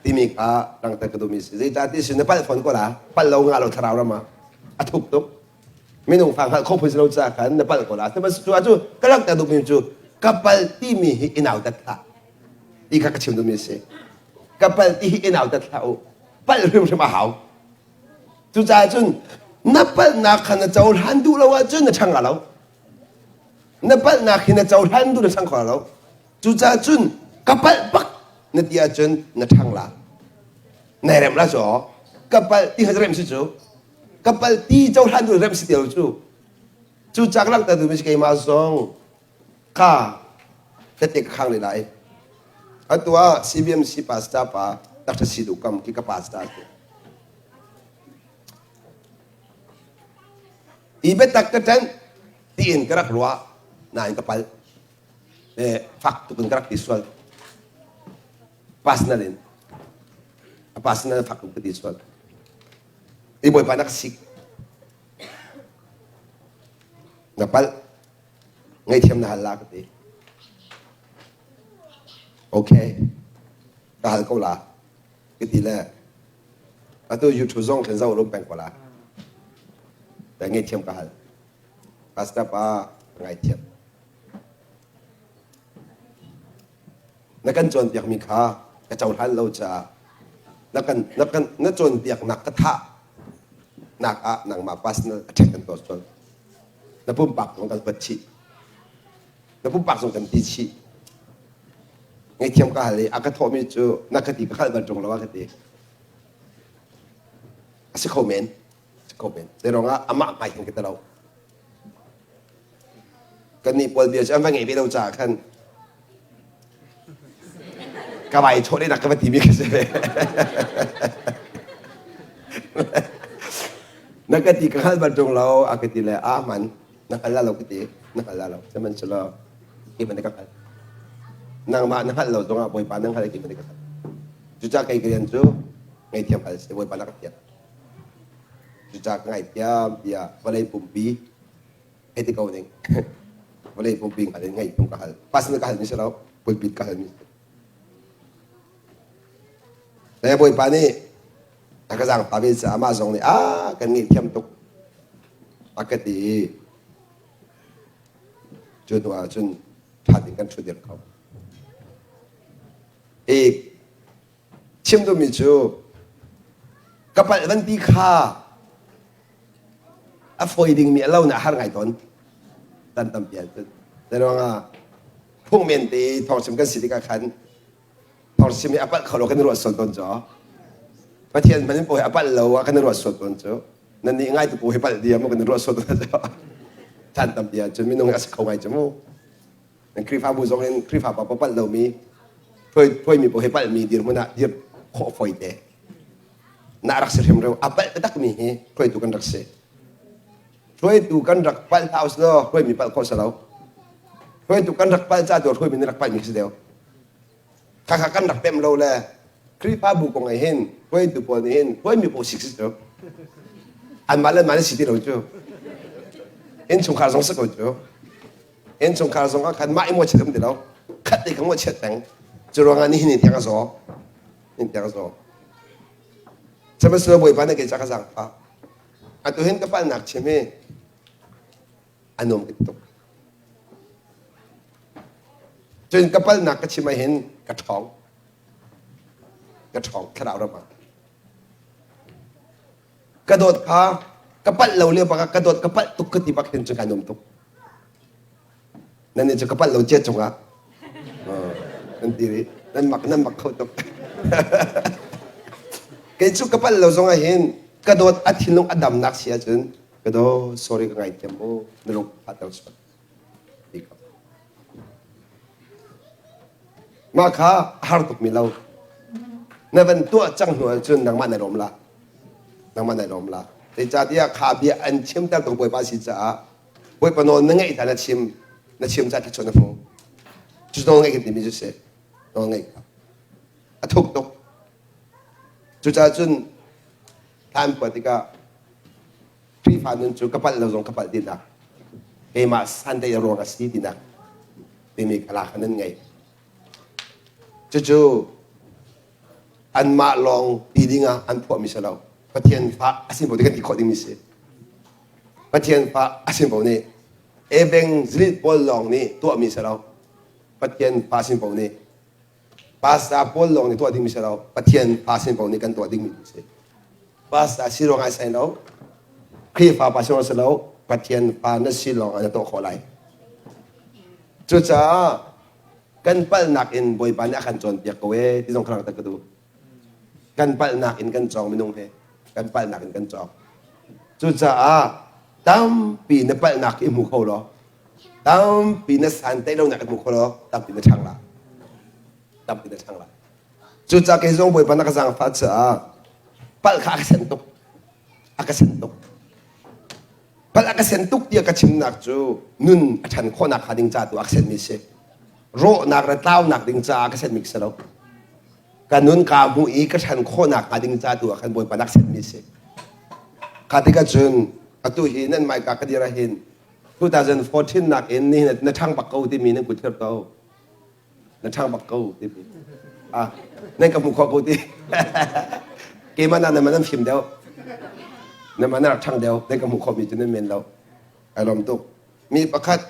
Timi kha langhter ka duhmi si. Zeicahtiah si na palh fawn ko la. Palh lo ngah lo thlarau ram ah a thuk tuk. Minung fa hngalh kho phun si lo caah khan na palh ko la. Sihmanhsehlaw cu ka langhter duhmi cu ka palh timi hi i nautat hlah. Ti kha ka chim duhmi a si. Ka palh ti hi i nautat hlah u. Palh hrimhrim a hau. Cucaah cun na palhnak kha na cohlan duh lo ahcun na ṭhang lo. Na palhnak hi na cohlan duh na ṭhang kho lo. Cucaah cun ka palh bak na ti ahcun na ṭhang la. Nai rem la cu ka palh ti kha rem si cu. Ka palh ti cohlan duh rem si ti lo cu. Cucaah ka langhter duhmi si keimah zong ka tete ka khang lila i atu ah CBMC pastor pa Dr. Sidu Kam ki ka pastor ti. I biatak ka ṭanh tiin ka rak ruah nain ka palh. Eh, fak tuk in ka rak ti sual. Personal in. A personal fak tuk ka ti sual. I bawipa nak sik. Na palh. Ngaihthiam na hal la ka ti. Okay. Ka hal ko la. Ka ti le atu YouTube zong khin zoh lum peng ko la. Ta ngaihthiam ka hal. Pastor pa ngaithiam. Na kan cawnpiakmi kha ka cohlan lo caah na kan na kan na cawnpiaknak ka thah nak ah nangmah personal attack kan tuah sual. Na pumpak zong kan huat chih. Na pumpak zong kan ti chih. Ngaihthiam ka hal i a ka thawhmi cu na ka ti ka hngalh bal ṭung lo a ka ti. A si kho men. A si kho men. Zei ruangah amah hmai khan ka ti lo. Kannih pawl bia cu an va ngeih ve lo caah khan ka vai chawh lehnak ka va timi ka si ve. Na ka ti ka hngal bal ṭung lo a ka ti le a hman na hngal la lo ka ti na hngal la lo sihmanhsehlaw keimah nih ka hngalh nangmah na hngalh lo zongah Bawipa na hngalh keimah nih ka hngalh cucaah kei ka rian cu ngaihthiam hal si Bawipa na ka thiam cucaah ka ngaihthiam tiah vawlei pumpi hei ti ko ning vawlei pumpi hngal in ngaihthiam ka hal pastor ka halmi si lo pulpit ka halmi si le Bawipa nih a ka zaangfah ve caah amah zong nih a kan ngaihthiam tuk a ka ti i cu hnu ah cun ṭha tein kan ṭhudir kho. I chim duhmi cu ka palh van ti kha a fawi dingmi a lo na a har ngai tawn tan tampi ahcun zei ruangah phungmen te thawngchim kan si tikah khan thawngchim hi a palh kho lo kan i ruah sual tawn cu Pathian hmanh in paw hi a palh lo ah kan i ruah sual tawn cu nan nih ngai tu paw hi palh diam kan i ruah sual tawn cu caan tampi ahcun minung hi a si kho ngai cu mu. Nan Khrihfabu zong in Khrihfa pa palh lomi hruaimi paoh hi palhmi dirhmun ah dir khawh fawi te. Na rak si hrim reu a palh takmi hi hruaitu kan rak si. Hruaitu kan rak palh hlah usih hruaimi palh khawh si lo. Hruaitu kan rak palh ca tu hruaimi nih rak palhmi si deuh. Khakha kan rak pemh lo le Khrihfabu kong ah hin hruaitu pawl nih hin hruaimi paoh sik si cu. Anmah le anmah si ti lo cu. Innchungkhar zong si ko cu. Innchungkhar zong ah khan mah i mawhchiat um ti lo. Khat te ka mawhchiat peng. Cu ruangah nihin ni tiang a zaw. Nihin tiang a zaw. Sihmanhsehlaw Bawipa nih kei ca ka zaangfah. Atu hin ka palhnak chim hi a nuam tuk. Cun ka palhnak ka chim ahhin ka ṭhawng. Ka ṭhawng thlarau ram ah. Ka dawt kha ka palh lo lio bak ah ka dawt ka palh tuk ka ti bak hin cun ka nuam tuk. Nan nih cu ka palh lo cia cungah nan ti rih. Nan mak nan mak kho tuk. Kei cu ka palh lo zong ah hin ka dawt a thinlung a damnak si ahcun ka daw sorry ka ngaithiam mu na lung fahter sual ti ko. Mah kha a har tukmi lo. Na van tuah cang hnu ahcun nangmah na lawm la. Nangmah na lawm la. Zeicahtiah kha bia an chimter tu Bawipa si caah Bawipa nawl na ngeih hlan na chim na chim caah thluachuah na hmu. Cu nawl ngeih kan timi cu si. Nawl ngeih kha. A thuk tuk. Cucaah cun thla an phuah tikah Khrihfa nun cu ka palh lo zong ka palh tinak keimah santai ruang a si tinak timi kala kha nan ngei. Cucu anmah lawng ti dingah an phuahmi si lo. Pathian fa a sin ti kan ti khawh dingmi si. Pathian fa a sin nih evangelist pawl lawng nih tuahmi si lo. Pathian fa sin nih pastor pawl lawng nih tuah dingmi si lo. Pathian fa sin nih kan tuah dingmi si. Pastor si ruangah sai lo. Khrihfa pa si ruangah si lo. Pathian fa na si lawng ah na tuah khawh lai. Cucaah kan palhnak in Bawipa nih a kan cawnpiak ko ee ti zong ka langhter ka duh. Kan palhnak in kan cawng minung he. Kan palhnak in kan cawng. Cucaah tampi na palhnak i hmu kho law tampi na santaih lonak i hmu kho law tampi na ṭhang la. Tampi na ṭhang la. Cucaah kei zong Bawipa na ka zaangfah caah palh kha a ka sen tuk. A ka sen tuk. Palh a ka sen tuk tiah ka chimnak cu nun a ṭhan khawhnak hnga ding ca tu a ka senmi si. Rawhnak le tlaunak ding caah ka senmi si lo. Ka nun kaa hmuh i ka ṭhan khawhnak hnga ding ca tu ah khan Bawipa nak senmi si. Kha tikah cun atu hi nan hmaika ka dir ahhin 2014 nakin nihin na ṭhang bak ko timi nan kut thir ko. Na ṭhang bak ko timi. Ah, nan ka hmuh khawh ko ti. Keimah nak nan nan fim deuh. Nan mah nan rak ṭhang deuh. Nan ka hmuh khawhmi cu nan men lo. Ai lawm tuk. Mi pakhat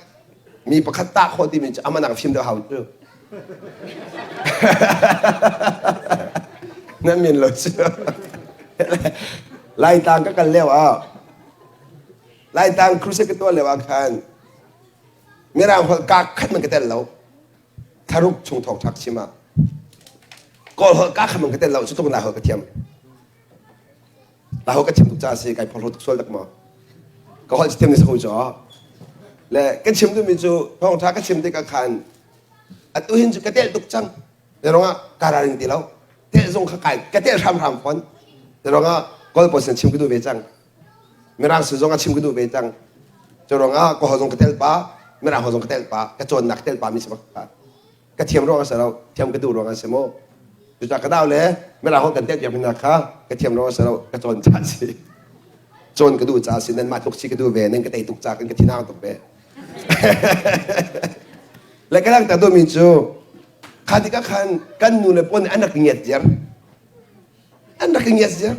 mi pakhat tah khawh timi cu amah nak fim deuh hau cu. Nan men lo cu. Laitlang ka kal lio ah Laitlang crusade ka tuah lio ah khan Mirang holh ka khat man ka tel lo. Tharuk chung thawng ṭhak chim ah Kawl holh ka khat man ka tel lo cu tuk Lai holh ka thiam. Lai holh ka thiam tuk caah si kai phorhlawt tuk sual dak maw. Ka holh thiam ni sa ko cu. Le ka chim duhmi cu thawngṭha ka chim tikah khan atu hin cu ka tel tuk cang. Te ruangah ka ralring ti lo. Tel zong kha kai ka tel hramhram fawn. Te ruangah Kawl pawl sin chim ka duh ve cang. Mirang sin zong ah chim ka duh ve cang. Cu ruangah ka holh zong ka tel pa, Mirang holh zong ka tel pa, ka cawnnak tel pa mi si bak kha. Ka thiam ruangah si lo, thiam ka duh ruangah si mu. Cucaah ka nau le Mirang holh kan tel piak mi hna kha ka thiam ruangah si lo, ka cawn caah si. Cawn ka duh caah si, nanmah tluk si ka duh ve, nan ka tei tuk caah kan ka thinhang tuk ve. Le ka langhter duhmi cu kha tikah khan kan nu le pawl nih an rak ngiat ziar. An rak i ngiat ziar.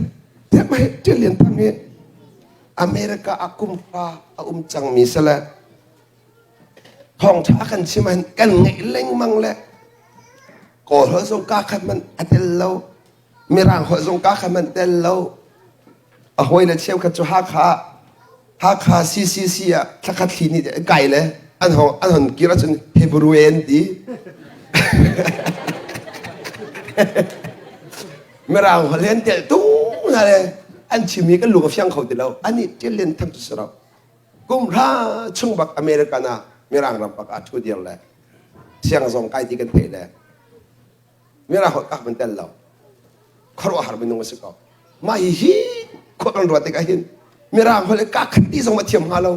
Tiah mah hi Ṭial Lian Thang hi America ah kum hra a um cangmi si le thawngṭha a kan chim ahhin kan ngeih lengmang le Kawl holh zong kaa khat hmanh a tel lo. Mirang holh zong kaa khat hmanh tel lo. A hawile cheukhat cu Hakha Hakha CCC ah thlakhat thli nih kai le an hong an hon kir ahcun Hebrew an ti. Mirang holh an telh tung hna le an chimmi kan lung a fiang kho ti lo. Ani ṭial len tham cu si lo. Kum hra chung bak American ah Mirang ram bak ah ṭhu dir le. Siang zong kai ti kan theih le mirang holh kak man tel lo. Khuaruahhar minung a si ko. Mah hi hi khua kan ruat tikah hin mirang holh ka khat ti zong a thiam hnga lo.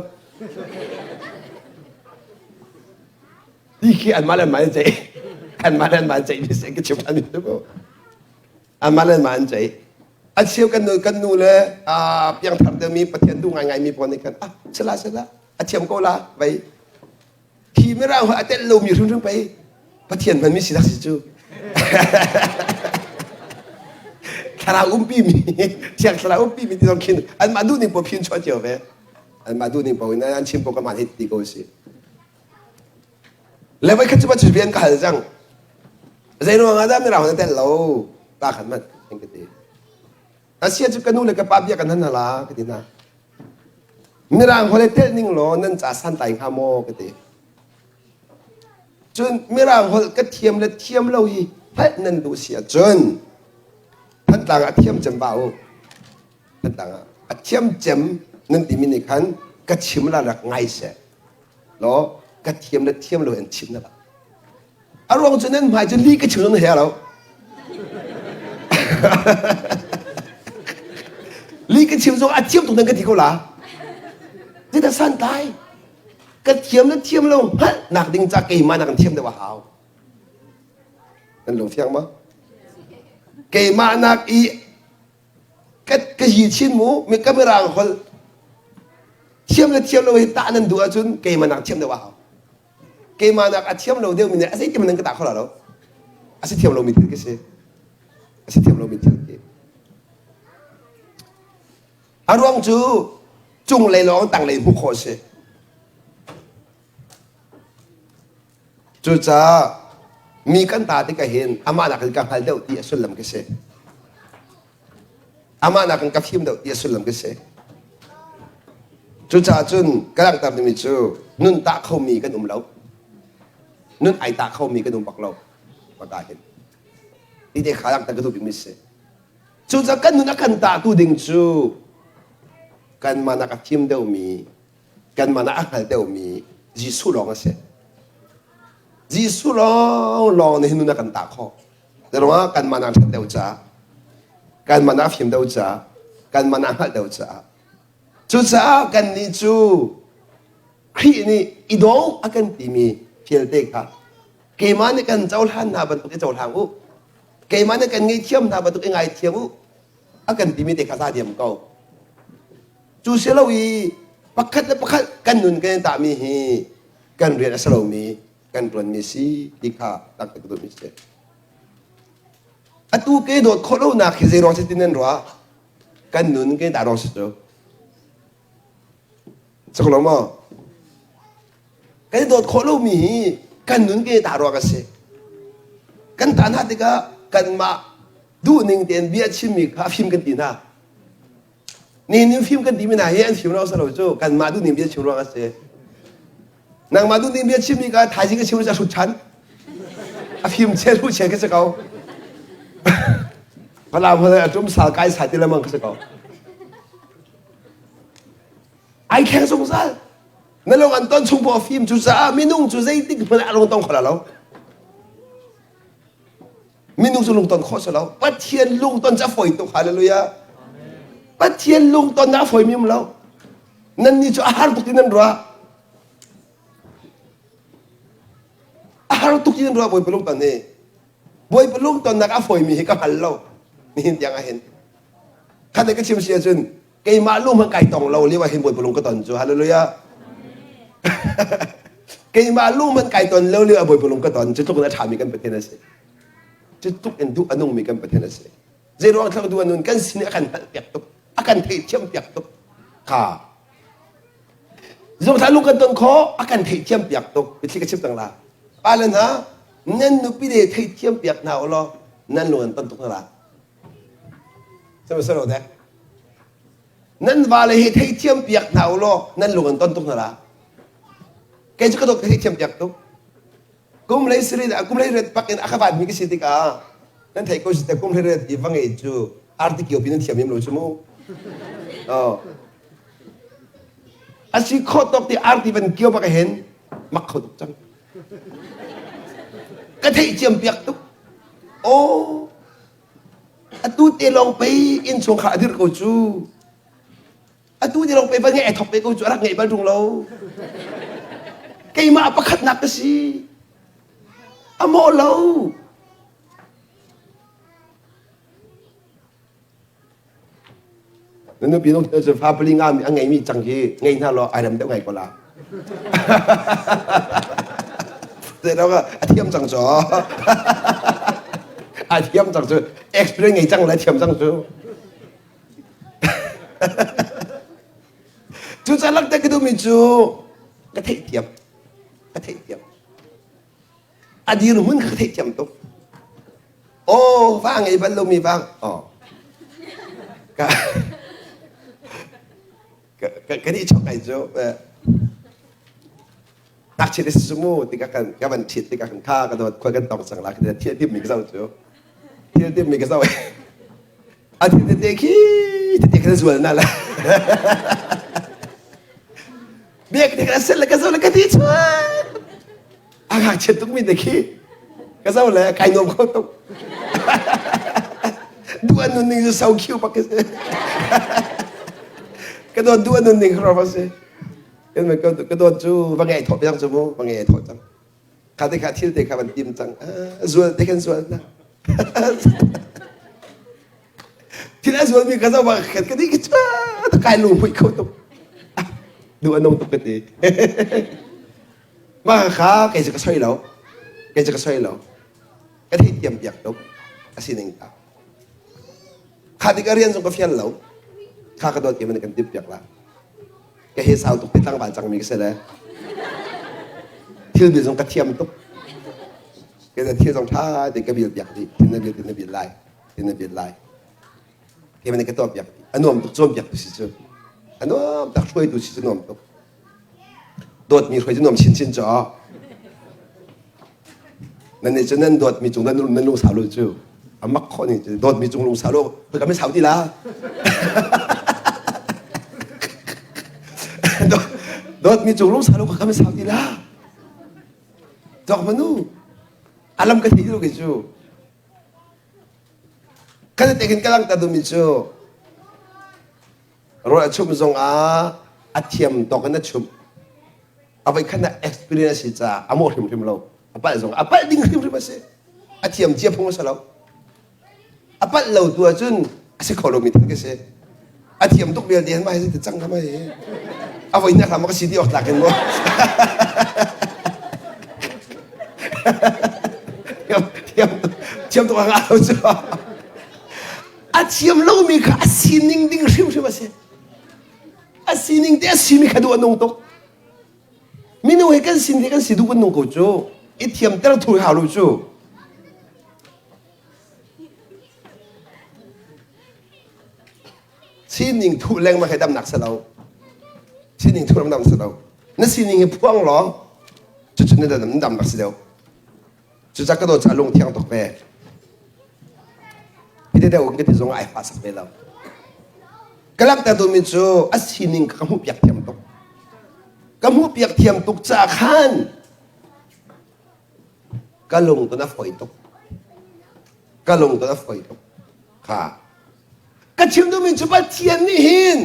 Ti khi anmah le anmah an ceih. Anmah le anmah an ceih mi si ka chim ṭhan mi cu. Anmah le anmah an ceih. A cheu kan nu kan nu le piangthar deuhmi Pathian duh ngaingai mi pawl nih khan ah sila sila a thiam ko la vei hi mirang a telh lomi hrimhrim pei Pathian hmanmi si dak si cu thlarau umpi mi thiang thlarau umpi mi ti zong khin anmah duh ning paoh phin chuah cio ve anmah duh ning paoh in an chim paoh ka man hit ti ko si le voi khat cu cu bian ka hal cang zei ruang ah dah mirang na tel lo ta khan man ka ti asia cu ka nu le ka pa bia kan han hala ka ti na Mirang holh telh ning law nan ca santlai hnga maw ka ti. Cun Mirang holh ka thiam le thiam lo hi hngalh nan duh si ahcun Thantlang ah thiam cem ba u. Thantlang ah a thiam cem nan timi nih khan ka chim la rak ngai seh. Law ka thiam le thiam lo in chim na la. A ruang cu nan hmai cu li ka chim nan he lo. Li ka chim zong a thiam tuk nan ka ti ko la. Zeidah santlai? Ka thiam le thiam lo hngalh nak ding ca keimah nak in thiam deuh a hau. Nan lung fiang ma? Keimah nak i ka ka yi chin mu mi ka mirang hol thiam le thiam lo hi tah nan duh ahcun keimah nak thiam deuh a hau. Keimah nak a thiam lo deuhmi nih a zeitin nan ka tah kho la lo. A si thiam lomi thil ka si. A si thiam lomi thil ki. A ruang cu cunglei lawng tanglei hmuh khawh a si. Cucaah mi kan ta tikah hin amah nakin ka hngal deuh ti a sullam ka si. Amah nakin ka fim deuh ti a sullam ka si. Cucaah cun ka langhter dingmi cu nun tah khomi kan um lo. Nun ai tah khomi kan um bak lo. Maka hin. Ti te kha langhter ka duh bikmi si. Cucaah kan nun a kan tahtu ding cu kanmah nak a fim deuhmi, kanmah nak a hngal deuhmi Jesuh lawng a si. Jesuh lawng lawng nih nun a kan tah khawh. Ruangah kanmah nak ṭhat deuh caah, kanmah nak fim deuh caah, kanmah nak hngalh deuh caah. Cucaah kannih cu Khrih nih i dawng a kan timi vialte kha keimah nih kan cohlan hna bantuk i cohlang u. Keimah nih kan ngaihthiam hna bantuk i ngaithiam u. A kan timi te kha za diam ko. Cu si lo i pakhat le pakhat kan nun kan i tahmi hi kan rian a si lomi kan ṭuanmi si ti kha tak ka duhmi si. Atu ke dawt khawh lonak hi zei ruang si ti nan ruah? Kan nun ke dah ruang si cu? Cak lo maw? Kan i dawt khawh lomi hi kan nun ke dah ruang a si. Kan ta hna tikah kanmah duhning tein bia chimmi kha fim kan ti hna. Ni fim kan timi hna hi an fim lo lo cu kanmah duhning bia chim ruang a si. Nangmah duhning bia chimmi ka thaizing ka chim a hrut ṭhan. A fim chel hu chel ka si ko. Falam hol a tum sal kai sa ti lamang ka si ko. Ai thleng zungzal. Na lung an ton chung paoh fim cucaah minung cu zeitik hmanh ah a lung tong kho lo. Minung cu lungton khawh si lo. Pathian lungton cu a fawi tuk. Hallelujah. Pathian lungton a fawi mi um lo. Nan nih cu a har tuk ti nan ruah. A har tuk ti nan ruah Bawipa lungton hi. Bawipa lungtonnak a fawi mi hi ka hngal lo. Nihin tiang ah hin. Khat ka chim si ahcun keimah lung hmanh kai tong lo lio ah hin Bawipa lung ka ton cu. Hallelujah. Keimah lung hmanh kai ton lo lio ah Bawipa lung ka ton. Cu tluk in a ṭhami kan Pathian a si. Cu tluk in duh a nungmi kan Pathian a si. Zei ruang thlang duh a nun kan sin i a kan hngalh piak tuk, a kan theihthiam piak tuk. Kha. Zung thla lung kan ton khawh, a kan theihthiam piak tuk. Mitthli ka chim cang la. Pa le hna, nan nupi le theihthiam piak hna u law nan lung an ton tuk hna la. Sihmanhsehlaw dek. Nan vale hi theithiam piak hna u law nan lung an ton tuk hna la. Kei cu ka dawt ka theithiam piak tuk. Kum lei siri kum lei ret pak in a ka vat mi ka si tikah nan theih ko si te kum lei ret i va ngei cu arti kio pi nan thiam yem lo cu mu. Oh. A si khawh tawk ti arti van kio bak hin mak kho tuk cang. Ka theih ciam piak tuk. Aw, atu te lawng pei innchungkhar a dirh ko cu. Atu te lawng pei va ngeih ai thok ve ko cu a rak ngeih bal ṭung lo. Keimah pakhatnak ka si. A mawh lo. Na nupi nung cu fa pali nga a ngeimi cang hi ngei hna law ai rem deuh ngai ko la. A thiam cang cu. A thiam cang cu. Experience ngei cang le thiam cang cu. Cucaah lakte ka duhmi cu ka theihthiam. Ka theihthiam. A dirhmun kha ka theihthiam tuk. Aw, va ngei bal lomi va. Aw. Ka ka ka nih chok ai cu ngakchia te si mu tikah kan ka van ṭhit tikah kan kha ka dawt khua kan tong cang la ka thil timmi ka zoh cu thil timmi ka zoh a thil tete khi tete kha zual na la biak te ka sel le ka zoh le ka ti chuan a ngakchia tukmi te khi ka zoh le kai nuam kho tuk duh an nun ning cu so khiu bak si ka dawt duh an nun ning kha si ka dawt cu va ngai thawh piang cu mu va ngai thawh cang kha te kha thil te kha van tim cang zual te khan zual na thil a zualmi ka zoh bak khan ka di ka kai lung hmuih kho tuk duh a nung tuk ka ti Mah kha kei cu ka soi lo. Kei cu ka soi lo. Ka theihthiam piak tuk. A sining ta. Kha tik a rian zong ka fial lo. Kha ka dawt man kan tip piak la. Ka he sau tuk te tlangval cangmi ka si le. Thil bil zong ka thiam tuk. Ke thil zong tha te ka bil piak dih. Tin na bil tin na bil lai. Tin na bil lai. Ke man ka tuah piak dih. A nuam tuk cawn piak tu si cu. A nuam tak hruaitu si cu nuam tuk. Dawtmi hruai cu nuam chinchin cu. Nan nih cu nan dawtmi cung nan nan lungsau lo cu. A mak khawh ning cu dawtmi cung lungsau lo ka mi sau ti la. Dawtmi cung lungsau lo ka mi sau ti la. Dok manu alam ka thei lo ke cu. Kan te kin ka lang ta dumi cu. Rawl a chumh zongah a thiam tawk in a chumh. A voikhat nak experience a si caah a mawh hrimhrim lo. A palh zong a palh ding hrimhrim a si. A thiam cia phung a si lo. A palh lo tu ahcun a si kho lomi thil ka si. A thiam tuk vialte hin mah hi ti cang ka mah hi. A voi nak hlam ka si ti awk tlak in maw. Thiam thiam tuk a ngah lo cu. A thiam lomi kha a sining ding hrimhrim a si. A sining te a simi kha duh a nung tuk. Minung he kan sin he kan si duh kan nung ko cu. I thiamter thu hau lo cu. Sining thuh lengmang he damnak si lo. Sining thuh lengmang si lo. Na sining hi phuang law cucu na damnak si deuh. Cucah ka dawt caah lung thiang tuk ve. Hi te deuh ka ti zong ai fa sak ve lo. Ka langhter duhmi cu a sining ka hmuh piak thiam tuk. Ka hmuh piak thiam tuk caah khan ka lung tun a fawi tuk. Ka lung tun a fawi tuk. Kha. Ka chim duhmi cu Pathian nih hin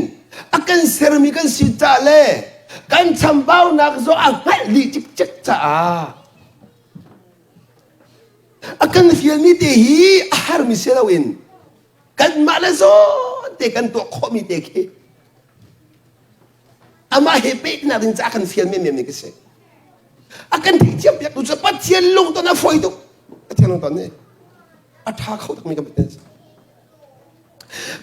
a kan sermi kan si caah le kan chambaunak zong a hngalh dih cikcek caah A kan fialmi te hi a harmi si loin kanmah le zawn te kan tuah khawhmi te khi amah he peknak ding caah kan fial menmen ka si. A kan theihthiam piak tu cu Pathian lungton a fawi tuk. Pathian lungton nih a ṭha kho takmi kan Pathian si.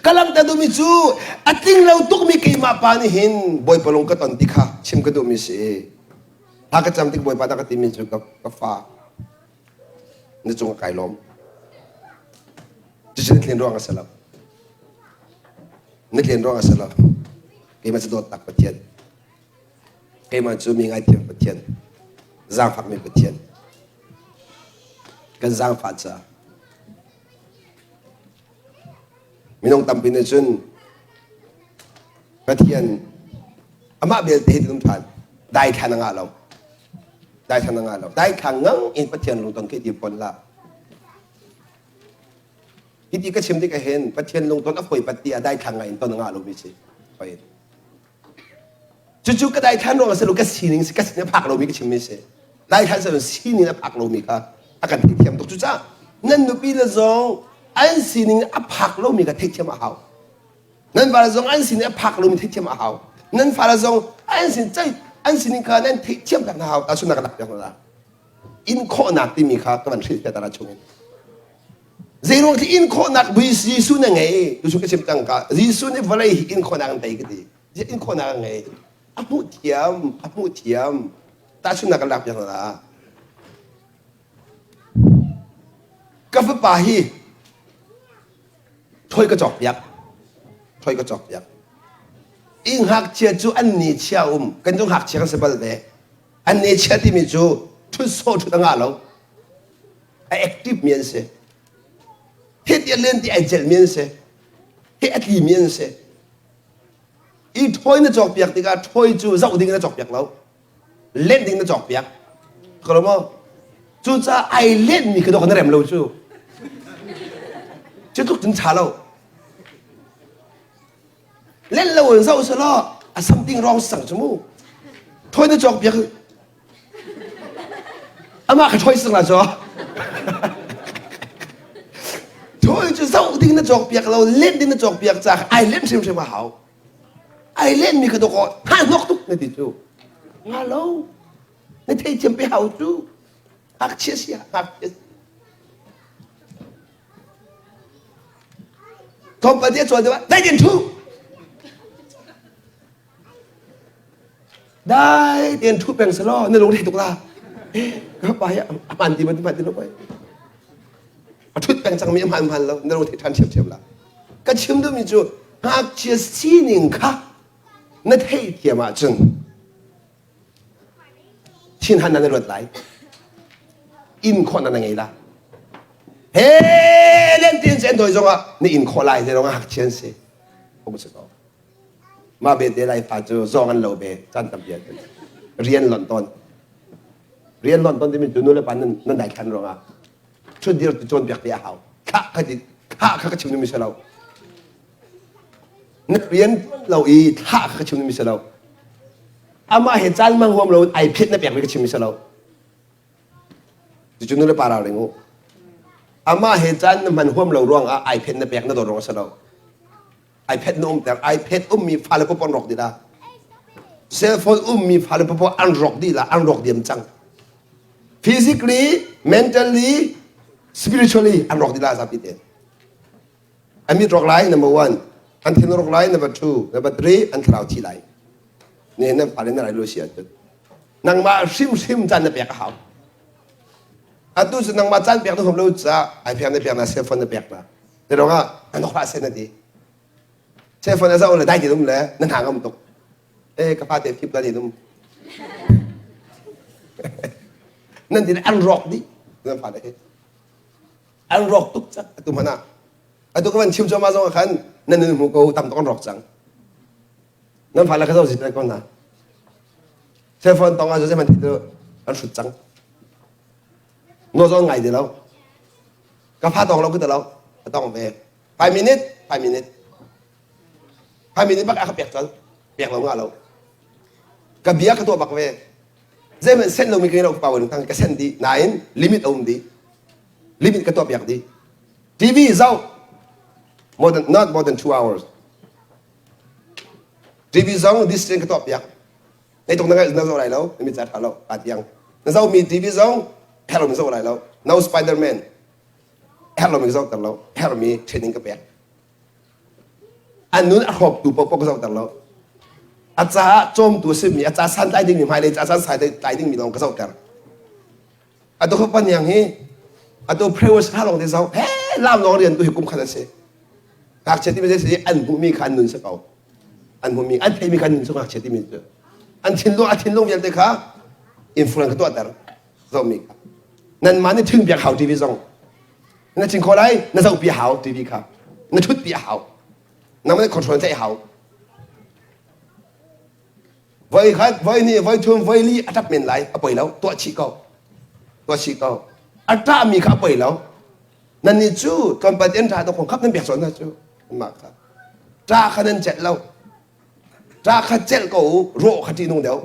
Ka langhter duhmi cu a tling lo tukmi keimah pa nih hin Bawipa lung ka ton ti kha chim ka duhmi si. Thla ka cam tik Bawipa dah ka timi cu ka fa na cung kai lawm. Cucu na tlen ruang a si lo. Na tlen ruang a si lo. Keimah cu dawtnak Pathian. Keimah cu mi ngaithiam Pathian. Zaangfakmi Pathian. Kan zaangfah caah. Minung tampi nih cun Pathian amah belte hi tum ṭhan daithlan a ngah lo. Daithlang na ngah lo. Daithlang ngang in Pathian lungton khi ti fawn hlah. Hiti ka chim tik ahhin Pathian lungton a fawi pat ti ah daithlang ngai in ton a ngah lomi si. Fawi. Cucu ka daithlan ruang a si lo ka sining si ka sining a phak lomi ka chimmi si. Daithlan si sining a phak lomi kha a kan theihthiam tuk. Cucaah nan nupi le zong an sining a phak lomi kha theihthiam a hau. Nan fale zong an sining a phak lomi theihthiam a hau. Nan fale zong an sin cai an sining kha nan theihthiam piak hna hau. Tahchunhnak ka lak piak hna. In khawhnak timi kha ka van hrilh piak ta chungin. Zeiruang khi in khawhnak Jesuh na ngei tu ka chim cang ka Jesuh nih vawlei hi in khawhnak an tei ka ti in khawhnak an ngei a hmuh thiam a hmuh thiam tahchunhnak kan lak piak hna ka fapa hi thoi ka cawk piak thoi ka cawk piak i ngakchia cu an ni chia um kan cu ngakchia kan si bal ve an ni chia timi cu thut sawh thut a ngah lo a active mi an si he ti a len ti ai celh mi an si he a tli mi an si i ṭhawi na cawk piak tikah ṭhawi cu zoh ding na cawk piak lo len ding na cawk piak ko lo maw cucaah ai len mi kha dawk na rem lo cu cu tluk cun ṭha lo len lo in zoh selaw a something wrong sang cu mu ṭhawi na cawk piak Amah kha ṭhoi sang la cu. Ṭhoi cu zoh ding na cawk piak lo, len ding na cawk piak caah ai len hrimhrim a hau. Ai len mi kha dawkaw hna hnok tuk na ti cu. Nga lo. Na theithiam pe hau cu. Ngakchia si ah ngakchia. Tlawmpal te a cawn deuh ah dai den ṭhu. Dai tein ṭhu peng selaw na lungre tuk la. Eh, ka pa hi a hmaan ti man ti lo oi. A ṭhut peng cangmi a hmaan hmaan lo, na lungre ṭhan ṭhiamṭhiam la. Ka chim duhmi cu ngakchia sining kha na theihthiam ahcun thinhan na ruat lai. In khawh na ngei la. He len tin sen doi zongah na in khawh lai te rong ngakchia an si. Phung si ko. Mah belte Laifa cu zawng an lo ve caan tampi ahcun rian lonh tawn. Rian lonh tawn timi cu nu le pa nan nan daithlan ruangah ṭhutdir tu cawnpiak te a hau. Khah kha ti khah kha ka chim dingmi si lo. Na rian lo i thlah kha ka chim dingmi si lo. Amah he caan hmang huam lo in ai phet na pekmi ka chimmi si lo. Cucu nu le pa ralring u. Amah he caan na hman huam lo ruangah ai phet na pek na dawt ruang a si lo. iPad na umter iPad ummi fale popo an rawk dih la cell phone ummi fale popo an rawk dih la an rawk diam cang physically mentally spiritually an rawk dih la zapi te an mit rawk lai number one an thin rawk lai number two number three an thlarau thi lai ne nan fale na rai lo si ahcun nangmah hrimhrim caan na pek a hau atu cu nangmah caan pek na huam lo caah iPad na pek na cell phone na pek na Te ruangah an hlah sen a ti. Cellphone a zoh le dai ti um le na hna ngam tuk. Eh ka fate phip la ti um. Nan ti an rawk dih nan fale hi. An rawk tuk cak atu hmanh ah. Atu ka van chim cuahmah zong ah khan nan nun hmu ko tam tuk an rawk cang. Nan fale kha zoh zit ko hna. Cellphone tong ah zeihmanh ti tu an hrut cang. No zong ngai ti lo. Ka fa tong lo ka ti lo. A tong ve. 5 minute, 5 minute. 5 minute bak a ka pek col. Pek lo nga lo. Ka bia ka tuah bak ve. Zeihmanh sen lomi ka lo power tang ka sen dih. Nain limit a um dih. Limit ka tuah piak dih. TV zoh more than not more than 2 hours. TV zong discipline ka tuah piak. Nei tuk na ngaih na zoh lai lo, na mit ca ṭha lo, pa tiang. Na zohmi TV zong herh lomi zoh lai lo. No Spider-Man. Herh lomi ka zohter lo. Herhmi training ka pek. An nun a hrawktu paohpaoh ka zohter lo. A caah cawmtu a simi, a ca santlai dingmi, hmailei ca santlai dingmi lawng ka zohter. Atu kha paniang hi atu prewes hla lawng te zoh he lam lawng rian tu hi kum khat a si. Ngakchia timi zei si an hmuhmi kha an nun si ko. An hmuhmi an theimi kha an nun si ngakchia timi cu. An thinlung a thinlung vialte kha influence ka tuahter zohmi kha. Nanmah nih thin biak hau TV zong. Na cin khawh lai na zohpi hau TV kha. Na thutpi a hau. Nangmah nih control tlaih hau. Voi khat, voi hnih, voi thum, voi li a ṭap men lai, a poi lo, tuah chih ko. Tuah chih ko. A ṭahmi kha a poi lo. Nannih cu tlawmpal te an ṭah dawk khap nan pek zawn hna cu. Mah kha. Ṭah kha nan celh lo. Ṭah kha celh ko u, rawh kha ṭihnung deuh.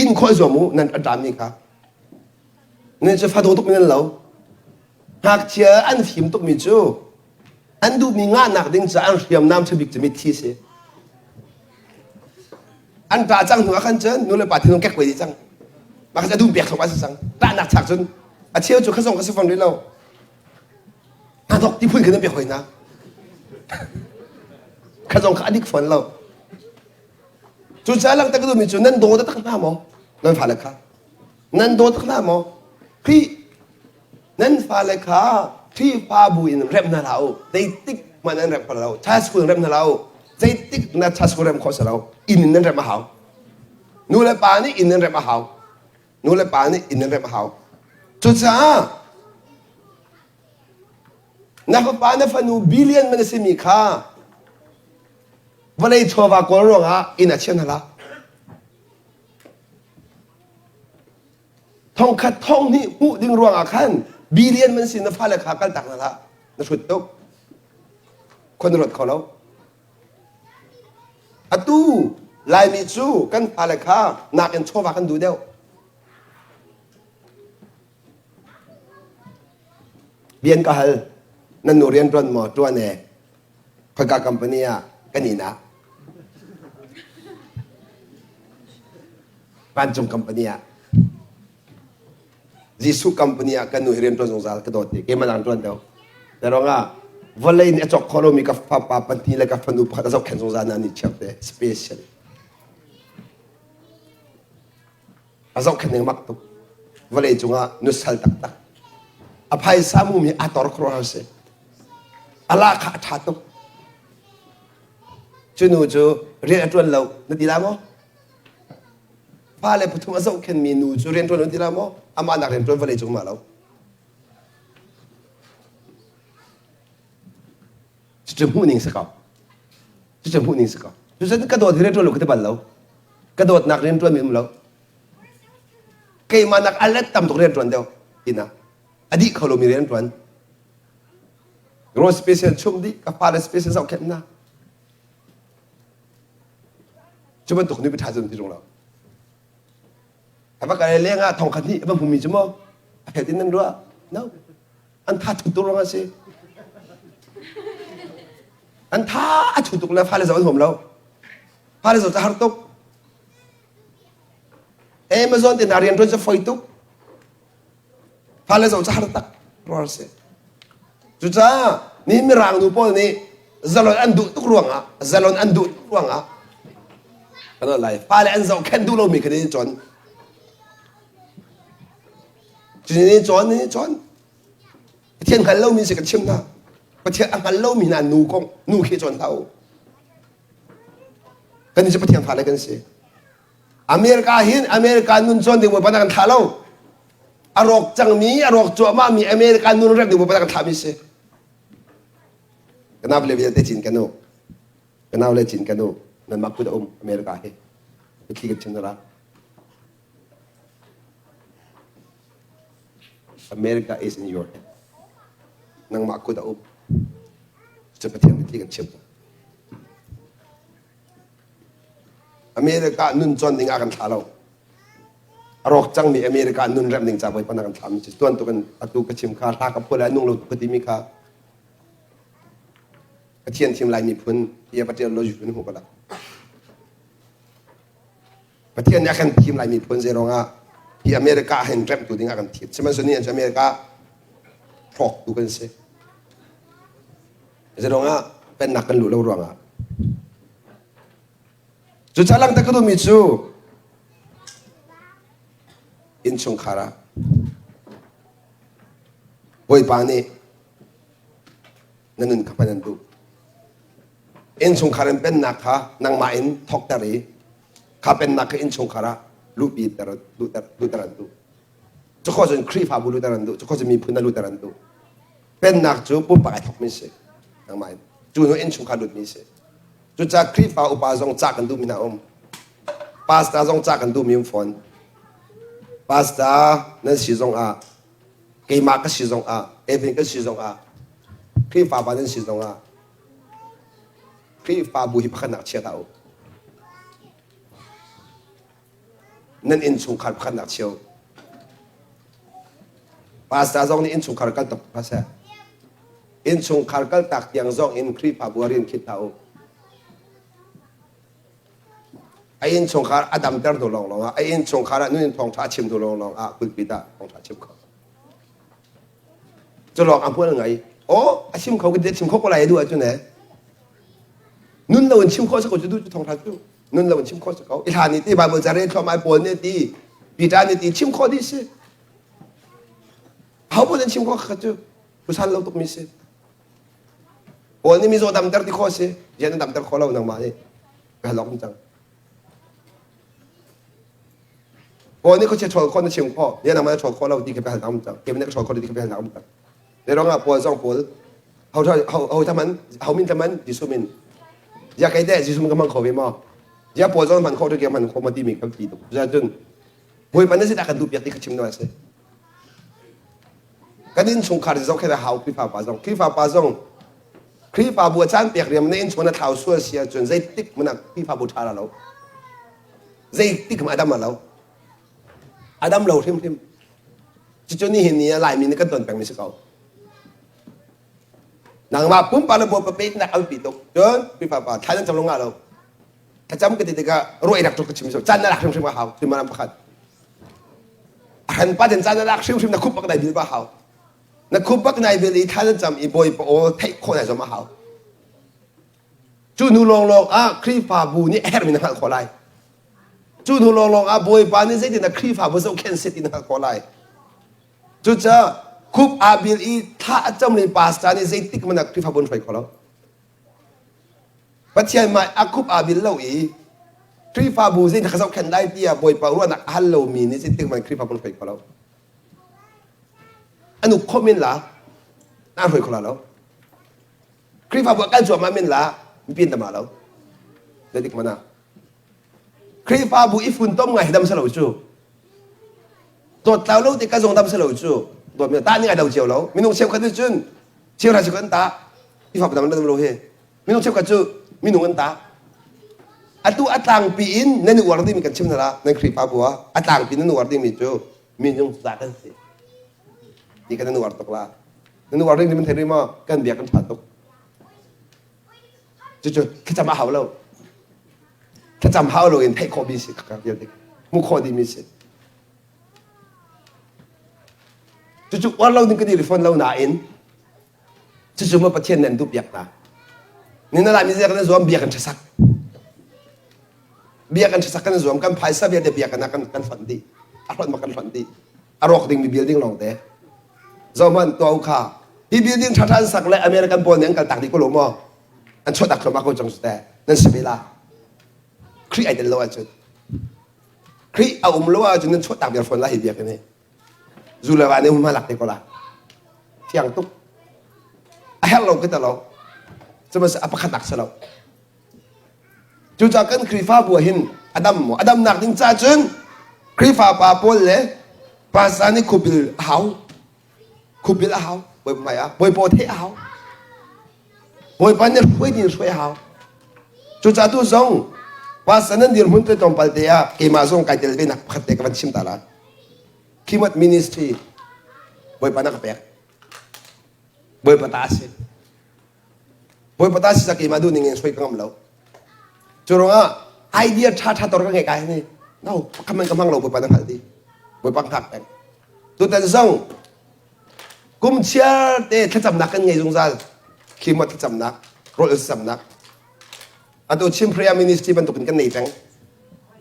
Inn khawh zuam u, nan a ṭami kha. Nan cu fado tuk nan lo. Ngakchia an fim tukmi cu an duhmi ngahnak ding caah an hriamnam ṭhabik cu mitthli si. An ṭah cang hnu ah khan cun nu le pa thinlung kek dih cang. Mah kha a dum pek thawk a si cang. Ṭahnak chak cun a cheu cu kha zong ka si fam rih lo. Hnahnok ti phun khan an pek hoi hna. Kha zong kha a dik fawn lo. Cucaah langhter ka duhmi cu nan daw taktak hna maw? Nan fale kha. Nan daw tak hna maw? Khrih nan fale kha Khrihfabu in remh hna hlah u. Zeitik hmanh nan remh kho lo. Church school in remh hna hlah u. Zeitik na church school remh khawh si lo. Inn in nan remh a hau. Nu le pa nih inn nan remh a hau. Nu le pa nih inn nan remh a hau. Cucaah na fapa na fanu billion man a simi kha vawlei chawva kawl ruangah inn a chia hna hlah. Thongkhat thong hnih hmuh ding ruangah khan billion man si na fale kha kaltak hna hlah. Na hrut tuk. Khua na ruat kho lo. Atu Laimi cu kan fale kha nakin chawva kan duh deuh. Bian ka hal. Nan nu rian ṭuan maw? Ṭuan e. Khoika company ah kan inn ah. Vancung company ah. Jesuh company ah kan nu hi rian ṭuan zungzal ka dawt i keimah lang ṭuan deuh. Ruangah vawlei nih a cawk khawh lomi ka fapa pahnih le ka fanu pakhat a zohkhenh zungzal hna ni chiar te special. A zohkhenh ning mak tuk. Vawlei cungah nusal taktak. A phaisa mumi a tor khuaruahhar si. A la kha a ṭha tuk. Cu nu cu rian a ṭuan lo na ti la maw? Fale pathum a zohkhenhmi nu cu rian ṭuan lo na ti la maw? Amah nak rian ṭuan vawlei cung ma lo. Cucu hmuh ning si ko. Cucu hmuh ning si ko. Cucu ka dawt hi rian ṭuan lo ka ti bal lo. Ka dawtnak rian ṭuanmi um lo. Keimah nak a let tam tuk rian ṭuan deuh tina. A dih kho lomi rian ṭuan. Rawl special chum dih, ka fale special zohkhenh hna. Cu bantuk nupi ṭha cu ti ṭung lo. A va kal leng ah thong khat hnih a va hmumi cu maw a fel tin nan ruah? No. An tha thut tuk ruang a si. An tha a thu tuk le fale zoh an huam lo. Fale zoh cu har tuk. Amazon te hna rian ṭuan cu foi tuk. Fale zoh cu har tak ruar si. Cucaah ni mirang nu pawl nih zalon an duh tuk ruangah zalon an duh tuk ruangah kan lai fale an zohkhenh duh lomi kha ni cawn. Cu ni cawn ni cawn. Pathian hngal lomi si kan chim hna. Pathian a hngal lomi hna nu kong nu khi cawn hlah u. Kan cu Pathian fale kan si. America hin America nun cawn ding Bawipa na kan thlah lo. A rawk cangmi, a rawk cuahmahmi America nun rek ding Bawipa na kan thlahmi si. Ka nau le vialte cin kan u. Ka nau le cin kan u. Nanmah kut a um America hi. Mitthli kan chim na ra. America is in your hand. Nangmah kut a um. Cu Pathian mitthli kan chim. America nun cawn ding ah kan thlah lo. A rawk cangmi America nun remh ding ca Bawipa na kan thlahmi cu tuan tuk in atu ka chim kha hla ka phuah le a nung lo tuk ka timi kha Pathian thim lai miphun hi a va ṭial lo YouTube in hmuh ko la. Pathian nih a kan thim lai miphun zei ruangah hi America ah hin remhtu ding ah kan thim. Sihmanhsehlaw ni America hrawktu kan si. Zei ruangah pennak kan luh lo ruangah. Cucaah langhter ka duhmi cu innchungkhar ah Bawipa nih na nun kha hman an duh. Innchungkhar in pennak kha nangmah in thawkter i kha pennak kha innchungkhar ah luhpi ter luhter luhter an duh. Cukhawh cun Khrihfabu luhter an duh. Cukhawh cun miphun ah luhter an duh. Pennak cu pumpak ai thawkmi si. Nangmah in. Cu hnu innchungkhar lutmi si. Cucaah Khrihfa upa zong ca kan duhmi hna um. Pastor zong ca kan duhmi um fawn. Pastor nan si zong ah, keimah ka si zong ah, Evan ka si zong ah, Khrihfa pa nan si zong ah, Khrihfabu hi pakhatnak chia hlah u. Nan innchungkhar pakhatnak chia u. Pastor zong nih innchungkhar kal tak hna seh. Innchungkhar kal tak tiang zong in Khrihfabu ah rian khit hlah u. A innchungkhar a damter hnu lawnglawng ah, a innchungkhar ah nun in thawngṭha a chim hnu lawnglawng ah pulpit ah thawngṭha a chim kho. Cu lawng a hmual ngai. Aw, a chim kho ka chim kho ko lai duh ahcun eh. Nun lo in chim khawh si ko cu duh cu thawngṭha cu. Nun lo in chim khawh si ko. I hlan ni ti Bible ca rel thluahmah Paul nih ti, Peter nih ti chim khawh dih si. Ho paoh nan chim khawh kha cu pusan lo tukmi si. Paul nih mizaw damter ti khawh si. Rian na damter khawh lo nangmah nih. Ka lok cang. Paul nih khuachia ṭhawl khawh na chim khawh, ya nangmah na ṭhawl khawh lo ti kha biahal um cang. Kevin nih ka ṭhawl khawh ti kha biahal um cang. Zei ruangah Paul zong Paul ho ho thaman ho min thaman Jesuh min. Ya kai te Jesuh min ka hmang kho ve maw? Ya Paul zong hman khawh tu ke hman khawh ma ti mi kha ti tuk. Ja cun Bawipa na zeidah kan duh piak ti kha chim na si. Kan innchungkhar zohkhenh a hau Khrihfa pa zong. Khrihfa pa zong Khrihfabu a caan pek riam na innchung na thlau sual si ahcun zeitik hmanh ah Khrihfabu ṭha lo. Zeitik hmanh a dam lo. A dam lo hrimhrim. Cucu nihin ni ah Laimi nih kan ton pengmi si ko. Nangmah pumpak le Bawipa peknak a biapi tuk. Cun Khrihfa pa thla nan cam lo ngah lo. Thlacam ka ti tikah ruah i rak tuk ka chim so caan na lak hrimhrim a hau. Suimilam pakhat. A hran pa ten caan na lak hrimhrim na khup bak nai bil ba hau. Na khup bak nai bil i thla nan cam i Bawipa aw theih khawh nai zom a hau. Cu hnu lawnglawng ah Khrihfabu nih a herhmi na hngalh khawh lai. Cu hnu lawnglawng ah Bawipa nih zeitin dah Khrihfabu zohkhenh si ti na hngalh khawh lai. Cucaah khup aa bil i thla a cam le pastor nih zeitik hmanh ah Khrihfabu an hruai kho lo. Pathian hmai a khup aa bil lo i Khrihfabu zeitin ka zohkhenh lai tiah Bawipa ruahnak a hal lomi nih zeitik hmanh Khrihfabu an hruai kho lo. An uk khawh men la, an hruai kho la lo. Khrihfabu a kal cuahmah men la, mipi an tam lo. Zeitik hmanh ah. Khrihfabu i funtom ngai hi dam si lo cu. Dawt tlau lo te ka zong dam si lo cu. Dawt mi ta ning ai lo cio lo. Minung cheukhat nih cun cheuhra cheukhat an ta. Khrihfabu dam dam lo hi. Minung cheukhat cu minung an ta. Atu a tlangpi in nan i uar dingmi kan chim hna la, nan Khrihfabu ah a tlangpi nan uar dingmi cu minung za kan si. Ti kan nan uar tuk la. Nan uar ding min thei rih maw? Kan bia kan ṭha tuk. Cucu thlacam a hau lo. Thlacam hau lo in theih khawh mi si ka vialte. Hmuh khawh dih mi si. Cucu uar lo ding ka dir fawn lo nain cucu maw Pathian nih an duh piak hna. Ni na Laimi zia kan zuam bia kan ṭhasak. Bia kan ṭhasak kan zuam kan phaisa vialte bia kan kan kan hlonh dih. A hlonh ma kan hlonh dih. A rawk ding mi building lawng te. Zohmanh tuah u kha. Hi building ṭhaṭha an sak le American pawl nih an kal tak dih ko lo maw? An chuah tak thluahmah ko cang cu teh. Nan si ve la. Khrih ai tel lo ahcun. Khrih a um lo ahcun nan chuah tak viar fawn la hi biakinn hi. Zu le va nih hmunhma lak te ko la. Fiang tuk. A herh lo ka lo. Cumas a pakhat nak si lo. Cucaah kan Khrihfabu ah hin a dam maw? A damnak ding ca cun Khrihfa pa pawl le pastor nih khubil a hau. Khubil a hau. Bawipa hmai ah. Bawipa theih a hau. Bawipa nih hruai din hruai a hau. Cucaah tu zong pastor nan dirhmun te tlawmpal te ah keimah zong kai tel ve nak pakhat te ka van chim ta la. Khimat ministry Bawipa na ka pek. Bawipa ta a si. Bawipa ta si keimah duh ning in hruai ka ngam lo. Cu ruangah idea ṭha ṭha tor ka ngei kai ni. No, pakhat man ka hmang lo Bawipa na hngalh di. Bawipa hngak peng. Tutan zong kum chiar te thlacamnak kan ngei zungzal. Khimot thlacamnak, rawl thlacamnak. Atu Chin Prayer Ministry bantukin kan nei peng.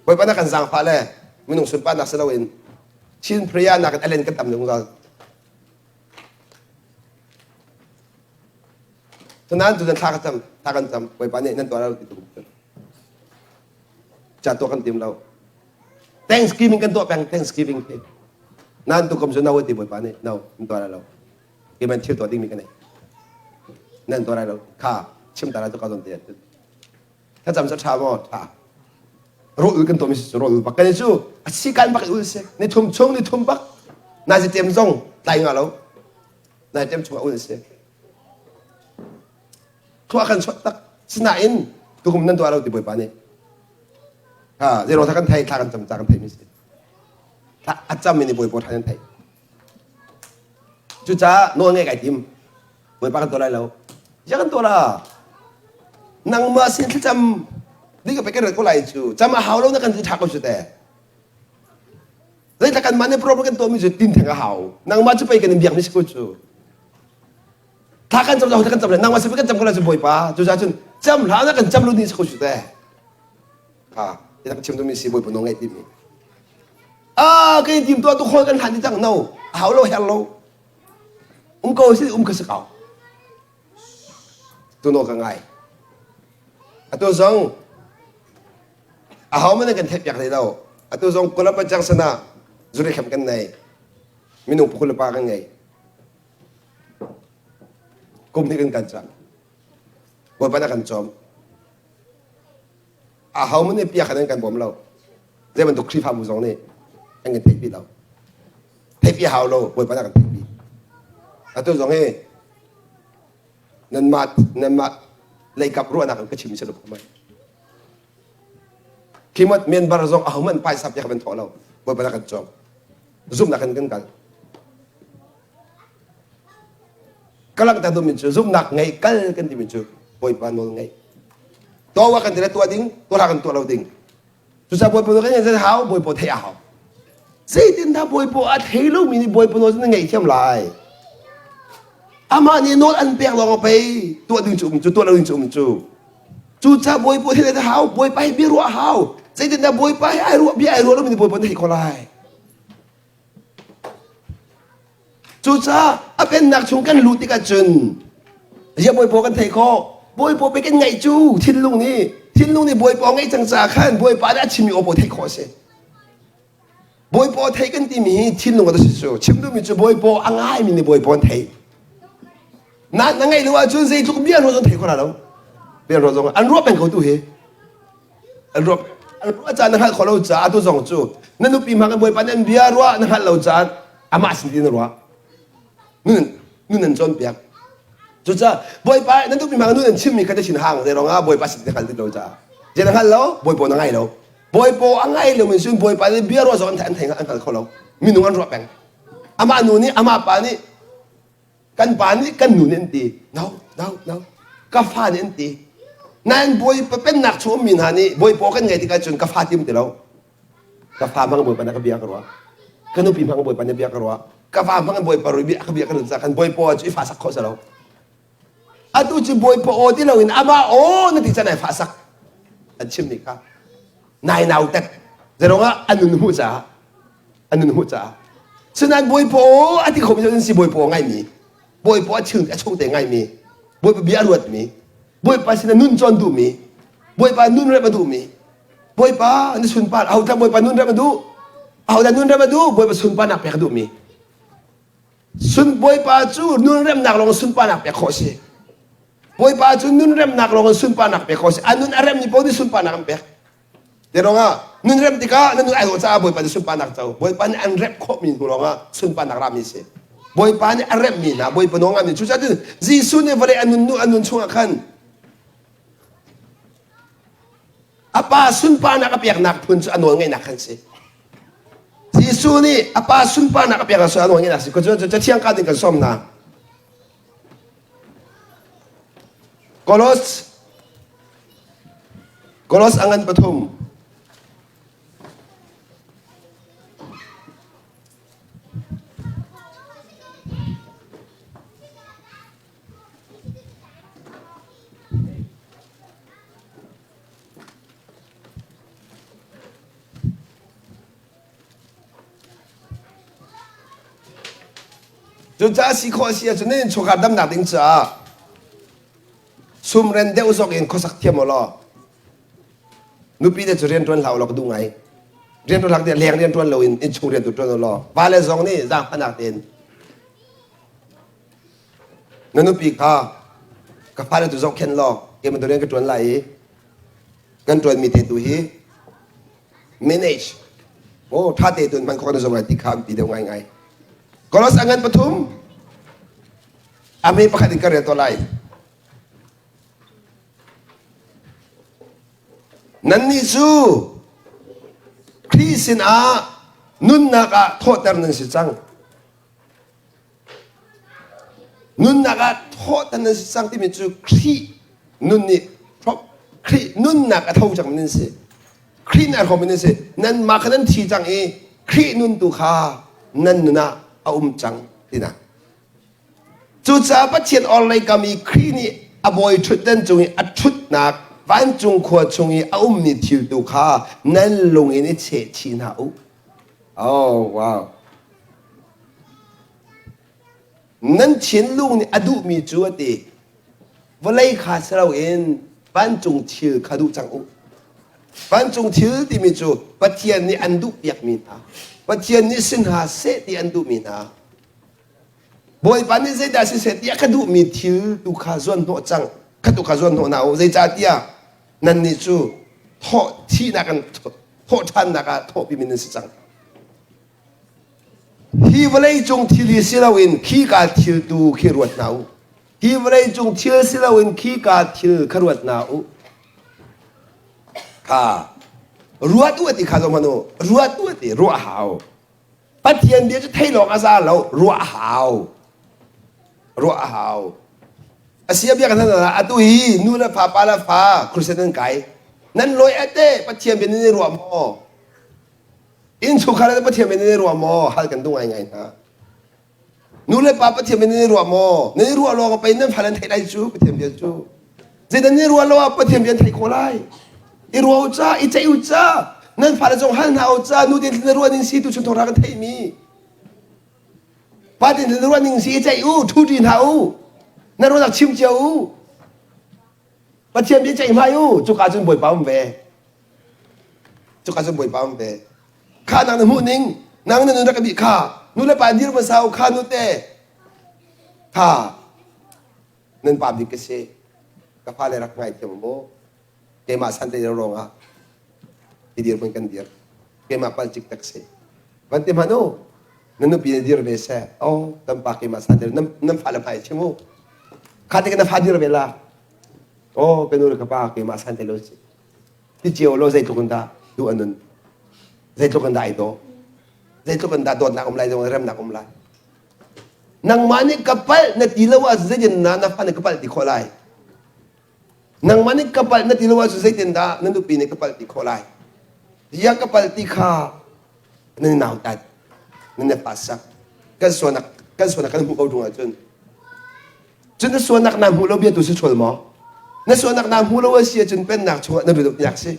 Bawipa na kan zaangfah le minung sunparnak si loin Chin Prayer nak in alen kan tam zungzal. Tunan tu thla ka cam, thla kan cam. Bawipa nih nan tuah lo ti tu. Ca tuah kan tim lo. Thanksgiving kan tuah peng Thanksgiving te. Nan tu kom cu no ti Bawipa nih no nan tuah lo. Keman thil tuah dingmi ka nei. Nan tuah lai lo. Kha chim ta la tu ka zon te. Thlacam cu ṭha maw? Ṭha. Rawl ul kan tuahmi si cu rawl ul bak. Kan cu a si kan bak i ul si. Ni thum chung ni thum bak. Nai tem zong tlai nga lo. Nai tem chung ah ul si. Thua kan chuat tak. Sinain tukum nan tuah lo ti Bawipa nih. Ha, zero tha kan thei, thla kan cam ca kan thei mi si. Thla a cam mi nih Bawipa tha nan thei. Cucaah nawl ngeih kai tim. Bawipa kan tuah lai lo. Ziah kan tuah la? Nangmah sin thlacam ding ka pe kan rat ko lai cu. Cam a hau lo na kan ti ṭha ko cu te. Zeitlak kan mah nih problem kan tuahmi cu tin theng a hau. Nangmah cu pei kan in biak mi si ko cu. Thla kan cam thla kan cam le nangmah sin kan cam ko lai cu Bawipa. Cucaah cun cam hlah na kan cam lo ding si ko cu te. Ha, ina ka chim duhmi si Bawipa nawl ngaih timi. Ah, kan in tim tuah tu khawl kan hlan ti cang no. A hau lo her lo. Um ko si um ka si ko. Tu no ka ngai. Atu zong a hau man kan theih piak hlei lo. Atu zong Columbus Junction ah zurikhem kan nei. Minung pakul le pa kan ngei. Kum hnih kan kan cang. Bawipa na kan cawm. Aho man nih piak an kan bawm lo. Zei bantuk Khrihfabu zong nih an kan theihpi lo. Theihpi hau lo, Bawipa nih a kan theihpi. Atu zong hi nanmah nanmah leikap ruahnak in ka chim si lo mai. Khimot member zong ahohmanh paisa piak kan thawh lo. Bawipa nih a kan cawm. Zumhnak in kan kal. Ka langhter duhmi cu zumhnak ngei kal kan timi cu Bawipa nawl ngei. Tuah kan ti le tuah ding, tuah kan tuah lo ding. Cucaah Bawipa nawl kan ngei hau, Bawipa theih a hau. Zeitindah Bawipa a thei lomi nih Bawipa nawl cu na ngei thiam lai? Amah nih nawl an pek lawng pei tuah ding cu um cu tuah lo ding cu um cu. Cucaah Bawipa theih a hau, Bawipa hi bia ruah a hau. Zeitindah Bawipa hi ai ruah bia ai ruah lomi nih Bawipa na theih khawh lai? Cucaah a pennak chung kan luh tikah cun ziah Bawipa kan theih khawh? Bawipa pe kan ngaih cu thinlung nih thinlung nih Bawipa ngaih cang caah khan Bawipa nih a chimmi aw paoh theih khawh a si. Bawipa theih kan timi hi thinlung a si cu. Chim duhmi cu Bawipa a ngaimi nih Bawipa an theih. Na na ngaih lo ahcun zeitluk bia ruah zong theih khawh lo. Bia ruah zong an ruah peng ko tu hi. An ruah an ruah caan na hngalh khawh lo caah atu zong cu na nupi hmang in Bawipa nih an bia ruah na hngalh lo caan amah sin ti na ruah. Nun nun an cawnpiak. Cucaah Bawipa na nupi hmang nun an chimmi kha na thin hang zei ruangah Bawipa sin ti na hngal ti lo caah. Zei na hngal lo Bawipa na ngai lo. Bawipa a ngai lo min cun Bawipa nih bia ruah zong an an thei an hngal kho lo. Minung an ruah peng. Amah nu nih amah pa nih kan pa nih kan nu nih an ti no no no ka fa nih an ti nain bawipa pennak chung ummi hna nih bawipa kan ngei tikah cun ka fa ti um ti lo ka fa hmang bawipa na ka bia ka ruah ka nupi hmang bawipa na bia ka ruah ka fa hmang bawipa rui bia ka bia ka run kan bawipa cu i fa sak khawh si lo atu cu bawipa aw ti loin amah aw na ti can ai fa sak an chim ni kha nai nau tet zerongah an nun hmuh caah an nun hmuh caah sinain bawipa aw a ti khomi cu an si bawipa aw ngaimi bawipa a chung a chungte ngaimi bawipa bia a ruatmi bawipa sinah nun cawn duhmi bawipa nun remh a duhmi bawipa na sunpar aho dah bawipa nun remh a duh aho dah nun remh a duh bawipa sunparnak pek a duhmi sun bawipa cu nun remnak lawng sunparnak pek khawh si bawipa cu nun remnak lawng sunparnak pek khawh si a nun a remmi paoh nih sunparnak an pek Te ruangah nun remh tikah na nun ai dawh caah Bawipa nih sunparnak co. Bawipa nih an remh khawhmi hnu lawngah sunparnak rami si. Bawipa nih a remhmi hna, Bawipa nawl ngami. Cucaah cun Jesuh nih vawlei a nun a nun chungah khan a pa sunparnak a peknak phun cu a nawl ngeihnak khan si. Jesuh nih a pa sunparnak a peknak cu a nawl ngeihnak si. Cucu Cathiang ka ding kan sawm hna. Kolos Kolos a ngan pathum. Cucaah si khawh a si ahcun nan innchungkhar damnak ding caah sumren deuh zawk in khuasak thiam u law nupi te cu rian ṭuan hlah u law ka duh ngai. Rian ṭuan hlah tiah leng rian ṭuan loin innchung rian tu ṭuan u law vale zong nih zaangfahnak tein na nupi kha ka fale tu zohkhenh law keimah tu rian ka ṭuan lai i kan ṭuanmi te tu hi. Manage. Oh, ṭha te tun hman khawh na zong lai ti kha an ti deuh ngaingai. Kolos a ngan pathum. A me pakhat in ka rel to lai. Nannih cu Khrih sinah nunnak ah thawhter nan si cang. Nunnak ah thawhter nan si cang timi cu Khrih nun nih Khrih nunnak a tho cang nan si. Khrih nih a hrawm nan si. Nanmah kha nan thi cang i Khrih nun tu kha nan nun ah a um cang tinak. Cucaah Pathian orhlei kam i Khrih nih a bawi ṭhutdan cung i a ṭhutnak vancung khua chung i a ummi thil tu kha nan lung in i cheh chih hna u. Oh, wow. Nan thinlung nih a duhmi cu a ti. Vawlei kha si loin vancung thil kha duh cang u. Vancung thil timi cu Pathian nih an duhpiakmi hna, Pathian nih si hna seh ti an duhmi hna, Bawipa nih zeidah siseh ti a ka duhmi thil tu kha zuanhnawh cang kha tu kha zuanhnawh hna u zeicahtiah nannih cu thawh thihnak in thawh ṭhannak ah thawhpimi nan si cang. Hi vawleicung thil hi si loin khika thil tu khi ruat hna u. Hi vawleicung thil si loin khika thil kha ruat hna u. Kha ruat u ti kha zong hmanh u. Ruat u ti ruah hau. Pathian bia cu theih lawng a za lo, ruah a hau. Ruah a hau. A sia bia kan hal atu hi nu le fa pa le fa Christian nan kai. Nan lawi ate Pathian bia nan i ruah maw? Innchungkhar le Pathian bia nan i ruah maw? Hal kan duh ngaingai hna. Nu le pa Pathian bia nan i ruah maw? Nan i ruah lawng pei nan fa nan theih lai cu Pathian bia cu. Zei nan i ruah lo ah Pathian bia an theih khawh lai. I ruah u ca, i ceih u ca. Nan fale zong hal hna u ca. Nu tin na ruah ning si tu chun thawng kan theih mi. Pa tin na ruah ning si i ceih u, thu ṭi hna u. Na ruahnak chim cio u. Pathian bia ceih hmai u. Cuka cun Bawipa um ve. Cuka cun Bawipa um ve. Kha nang na hmuh ning, nang na nun rak bih kha, nu le pa dir hmasa u kha nu te. Kha nan pa bik ka si. Ka fale rak ngai thiam mu. Keimah san te ruang ah ti dir hmun kan dir. Keimah pal cik tak si. Van ti hmanh u. Na nupi na dir ve seh. Oh, kan pa keimah san te nan nan fale hmai chim u. Kha te na fa dir ve la. Oh, ka nu le ka pa keimah san te lo si. Ti cio lo zeitluk in dah duh a nun zeitluk in dah ai daw zeitluk in dah dawtnak um lai zong remnak um lai nangmah nih ka palh na ti lo ahcun zeitin dah na fa nih ka palh ti khawh lai nangmah nih ka palh na ti lo ahcun zeitin dah na nupi nih ka palh ti khawh lai ya ka palh ti kha nan i nautat nan i pasak kan sualnak kan sualnak kan hmuh ko ṭung ahcun Cun na sualnak naa hmuh lo bia tu si ṭhawl maw? Na sualnak naa hmuh lo a si ahcun pennak chungah na lut piak si.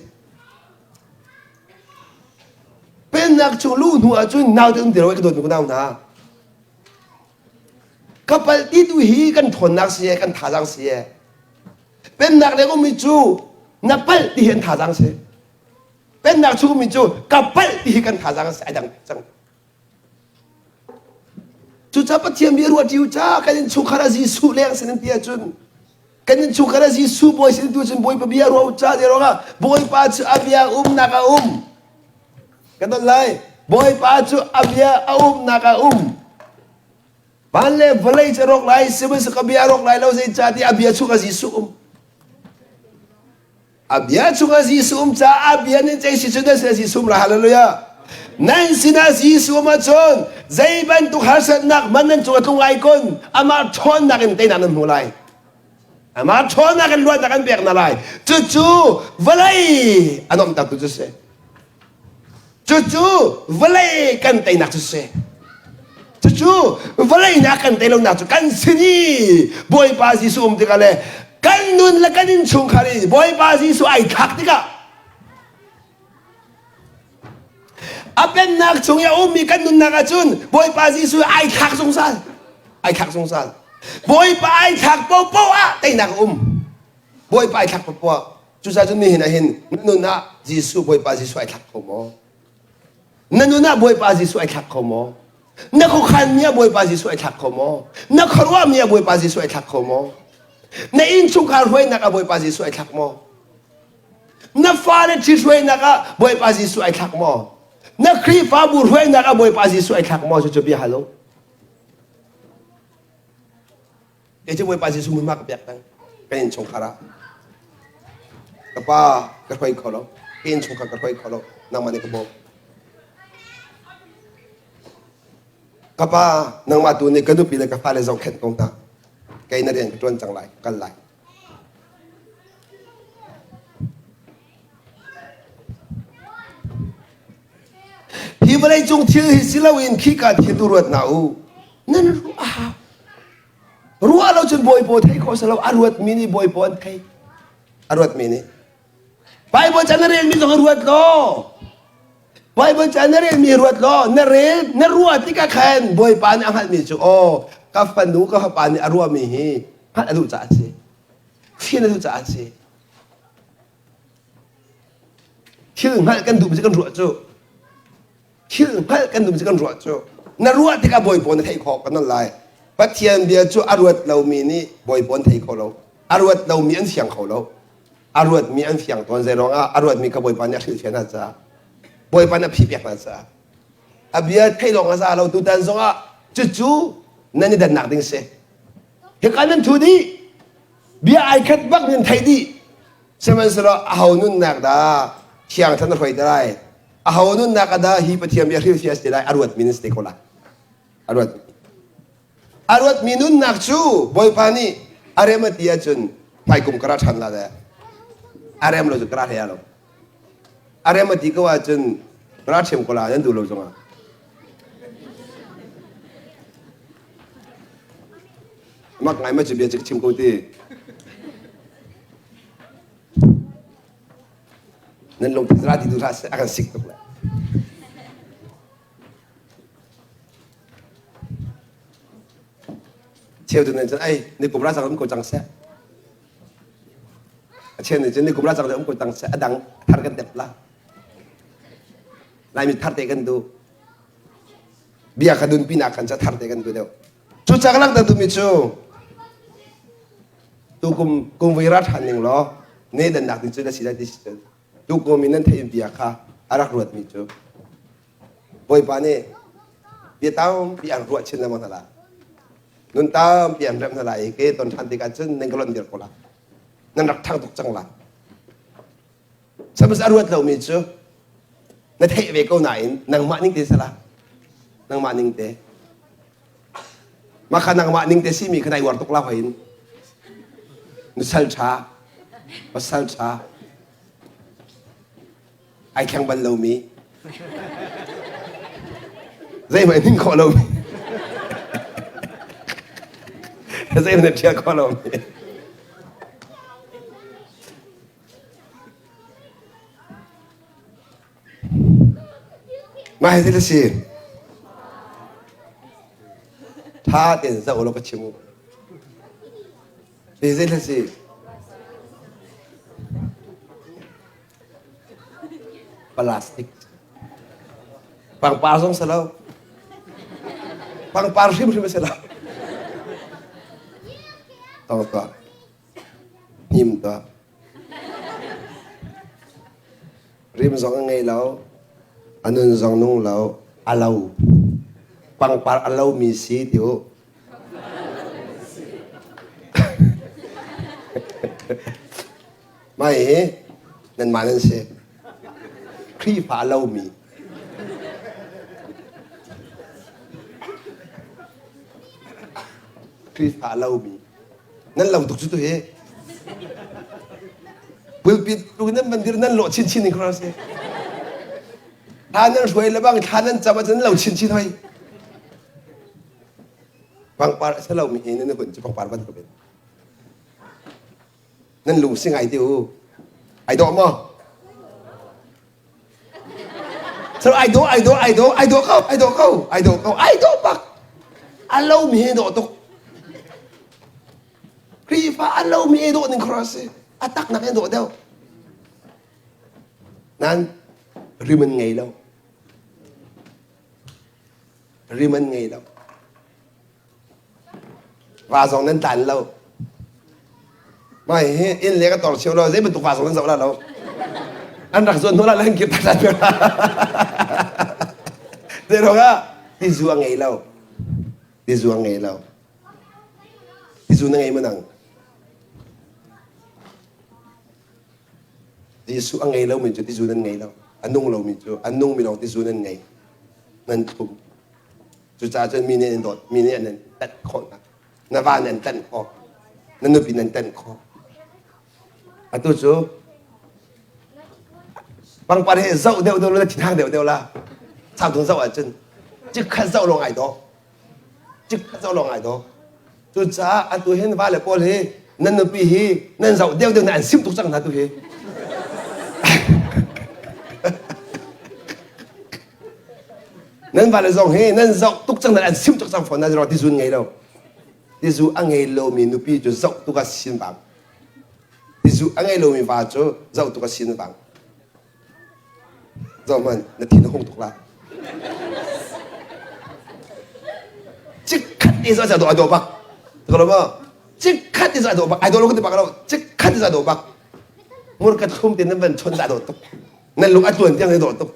Pennak chung luh hnu ahcun naute um ti lo ka dawtmi ka nau hna. Ka palh ti tu hi kan ṭhawnnak si e, kan thazaang si e. Pennak leng ummi cu na palh ti hi an thazaang si. Pennak chung ummi cu ka palh ti hi kan thazaang si ai dang cang. Cucaah Pathian bia ruah ṭi u ca kan innchungkhar ah Jesuh leng sin in ti ahcun kan innchungkhar ah Jesuh bawi sin tu cun Bawipa bia ruah u ca zei ruangah Bawipa cu a bia umnak a um. Kan don lai. Bawipa cu a bia a umnak a um. Van le vawlei cu a rawk lai, sihmanhsehlaw ka bia a rawk lai lo zeicahtiah a bia chungah Jesuh um. A bia chungah Jesuh um caah a bia nin cei si cu nan sinah Jesuh um lai. Hallelujah. Nan sinah Jesuh um ahcun zei bantuk harsatnak man nan cung a tlung lai kun amah ṭhawnnak in teinak nan hmu lai. Amah ṭhawnnak in luatnak an pek hna lai. Cucu vawlei a nuamhtertu cu si. Cucu vawlei kan teinak cu si. Cucu vawlei nih a kan tei lonak cu kan sin i Bawipa Jesuh um tikah le kan nun le kan innchungkhar i Bawipa Jesuh ai thlak tikah a pennak chung i a ummi kan nunnak ahcun Bawipa Jesuh ai thlak zungzal. Ai thlak zungzal. Bawipa ai thlak paohpaoh ah teinak a um. Bawipa ai thlak paohpaoh ah Cucaah cun nihin ah hin na nun ah Jesuh Bawipa Jesuh ai thlak kho maw? Na nun ah Bawipa Jesuh ai thlak kho maw? Na khuakhanmi ah Bawipa Jesuh ai thlak kho maw? Na khuaruahmi ah Bawipa Jesuh ai thlak kho maw? Na innchungkhar hruainak ah Bawipa Jesuh ai thlak maw? Na fale ṭhihruainak ah Bawipa Jesuh ai thlak maw? Na Khrihfabu hruainak ah Bawipa Jesuh ai thlak maw? Cucu bia hal u. Kei cu Bawipa Jesuh hmunhma ka pek peng. Kan innchungkhar ah. Ka pa ka hruai kho lo. Ka innchungkhar ka hruai kho lo. Nangmah nih ka bawm. Ka pa, nangmah tu nih ka nupi le ka fale zohkhenh ko hna. Kei na rian ka ṭuan cang lai, ka kal lai. Hi vawleicung thil hi si loin khika thil tu ruat hna u. Nan ruah a hau. Ruah lo cun bawipaw thei khawh si lo. A ruatmi nih bawipaw an thei. A ruatmi nih. Bible ca na relmi zong ruat law. Bible ca na relmi ruat law. Na rel, na ruah tikah khan Bawipa nih a hngalhmi cu aw ka fanu ka fapa nih a ruahmi hi hngalh a duh caah a si. Fian a duh caah a si. Thil hngalh kan duh cu kan ruah cu. Thil hngalh kan duh cu kan ruah cu. Na ruah tikah Bawipa na theih khawh kan non lai. Pathian bia cu a ruat lomi nih Bawipa an thei kho lo. A ruat lomi an fiang kho lo. A ruatmi an fiang tawn zei ruangah a ruatmi kha Bawipa nih a hrilhfiah hna caah. Bawipa nih a phih piak hna caah. A bia theih lawng a za lo tutan zongah cucu nan i dannak ding si. Hika nan thu dih. Bia ai khat bak nan theih dih. Sihmanhsehlaw aho nunnak dah thiang thlan a hruai te lai? Aho nunnak ah dah hi Pathian bia hrilhfiah a si lai? A ruatmi nan si te ko lai. A ruat. A ruatmi nunnak cu Bawipa nih a rem a ti ahcun hmaikum ka ra ṭhan la le a rem lo cu ka ra hlei lo. A rem a ti ko ahcun ka ra ṭhiam ko la nan duh lo zongah. Mak ngai ma cu bia cu ka chim ko ti. Nan lungput ra ti duh hlah seh a kan sik tuk le. Cheu tu nan cun ai ni kum ra cang um ko cang seh. A cheu nih cun ni kum ra cang um ko cang seh a dang thar kan tep la. Laimi thar te kan duh. Bia kha dun pinak khan ca thar te kan duh deuh. Cu cang langhter duhmi cu tukum kum voi ra ṭhan ning law ne dannak ding cu na si lai ti si cun tukum in nan theih bia kha a rak ruatmi cu Bawipa nih bia tampi an ruah chin lengmang hna lai nun tampi an remh hna lai i ke ton ṭhan tikah cun nan ka lonh dir ko lai nan rak ṭhang tuk cang lai Suppose a ruat lomi cu na theih ve ko nain nangmah ning te sala nangmah ning te mah kha nangmah ning te simi kha nai uar tuk la hoin nusal ṭha pasal ṭha ai thleng bal lomi zeihmanh ning khawh lomi zeihmanh na ṭhial khawh lomi Mah hi thil a si. Ṭha tein zoh law ka chim u. Hi zei thil a si? Plastic. Pangpar zong si lo. Pangpar hrimhrim a si lo. Tong tuah. Hnim tuah. Rim zong a ngei lo, a nun zong nung lo, a lo. Pangpar a lomi si ti u. Mah hi nanmah nan si. Khrihfa a lomi. Khrihfa a lomi. Nan lo tuk cu tu hi. Pulpit tu nan van dir nan lawh chinchin ning khora si. Thla nan hruai le bang thla nan cam ahcun nan lo chinchin hoi. Pangpar a si lomi hi nan hun cu pangpar bantuk in. Nan lung si ngai ti u. Ai dawh maw? So ai dawh, ai dawh, ai dawh, ai dawh ko, ai dawh ko, ai dawh ko, ai dawh bak. A lomi hi dawh tuk. Khrihfa a lomi hi dawh ning khora si. A tak nak in dawh deuh. Nan rim an ngei lo. Rim an ngei lo. Va zong nan tlan lo. Mah hi inn le ka tor cheu lo, zei bantuk va zong nan zoh la lo. An rak zuan hnu la lan kir tak tak. Te rong ah tizu a ngei lo. Tizu a ngei lo. Tizu na ngei maw nang? Jesuh a ngei lomi cu tizu nan ngei lo. A nung lomi cu a nungmi lawng tizu nan ngei. Nan thlum. Cucaah cun mi nih an dawt, mi nih an in tanh khawh hna. Na va nih an tanh khawh. Na nupi nan tanh khawh. Atu cu pangpar hi zoh deuh deuh la thinhang deuh deuh la. Sau tung zoh ahcun chikkhat zoh lawng ai dawh. Chikkhat zoh lawng ai dawh. Cucaah atu hin va le pawl hi nan nupi hi nan zoh deuh deuh na an sim tuk cang hna tu hi. Nan va le zong hi nan zoh tuk cang nan an sim tuk cang fawn na ti zun ngei lo. Tizu a ngei lomi nupi cu zoh tuk ah sin vang. Tizu a ngei lomi va cu zoh tuk ah sin vang. Zoh hmanh na thin a hung tuk la. Chikkhat te zoh a dawh bak. Ka lo maw? Chikkhat te zoh a dawh bak. Ai dawh lo ka ti bak lo. Chikkhat te zoh a dawh bak. Murka thlum te nan van chon dah dawh tuk. Nan lung a tluan tiang i dawh tuk.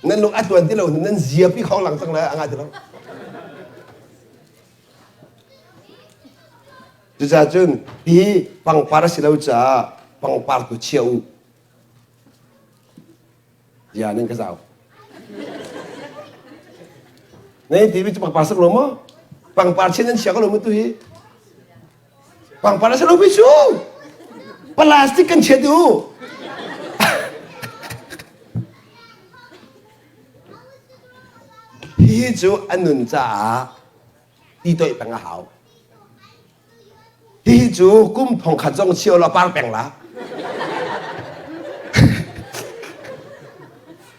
Nan lung a tluan ti lo nan zia pi khong lang cang le a ngah ti lo. Cucaah cun hi pangpar a si lo caah pangpar tu chia u. Zia nan ka zau. Nei ti mi cu pangpar sak lo maw? Pangpar chia nan chia ko lo mu tu hi. Pangpar a si lo mi cu. Plastic kan chia tu. Hihi cu a nun caah ti toih peng a hau. Hihi cu kum thongkhat zong chio la par peng la.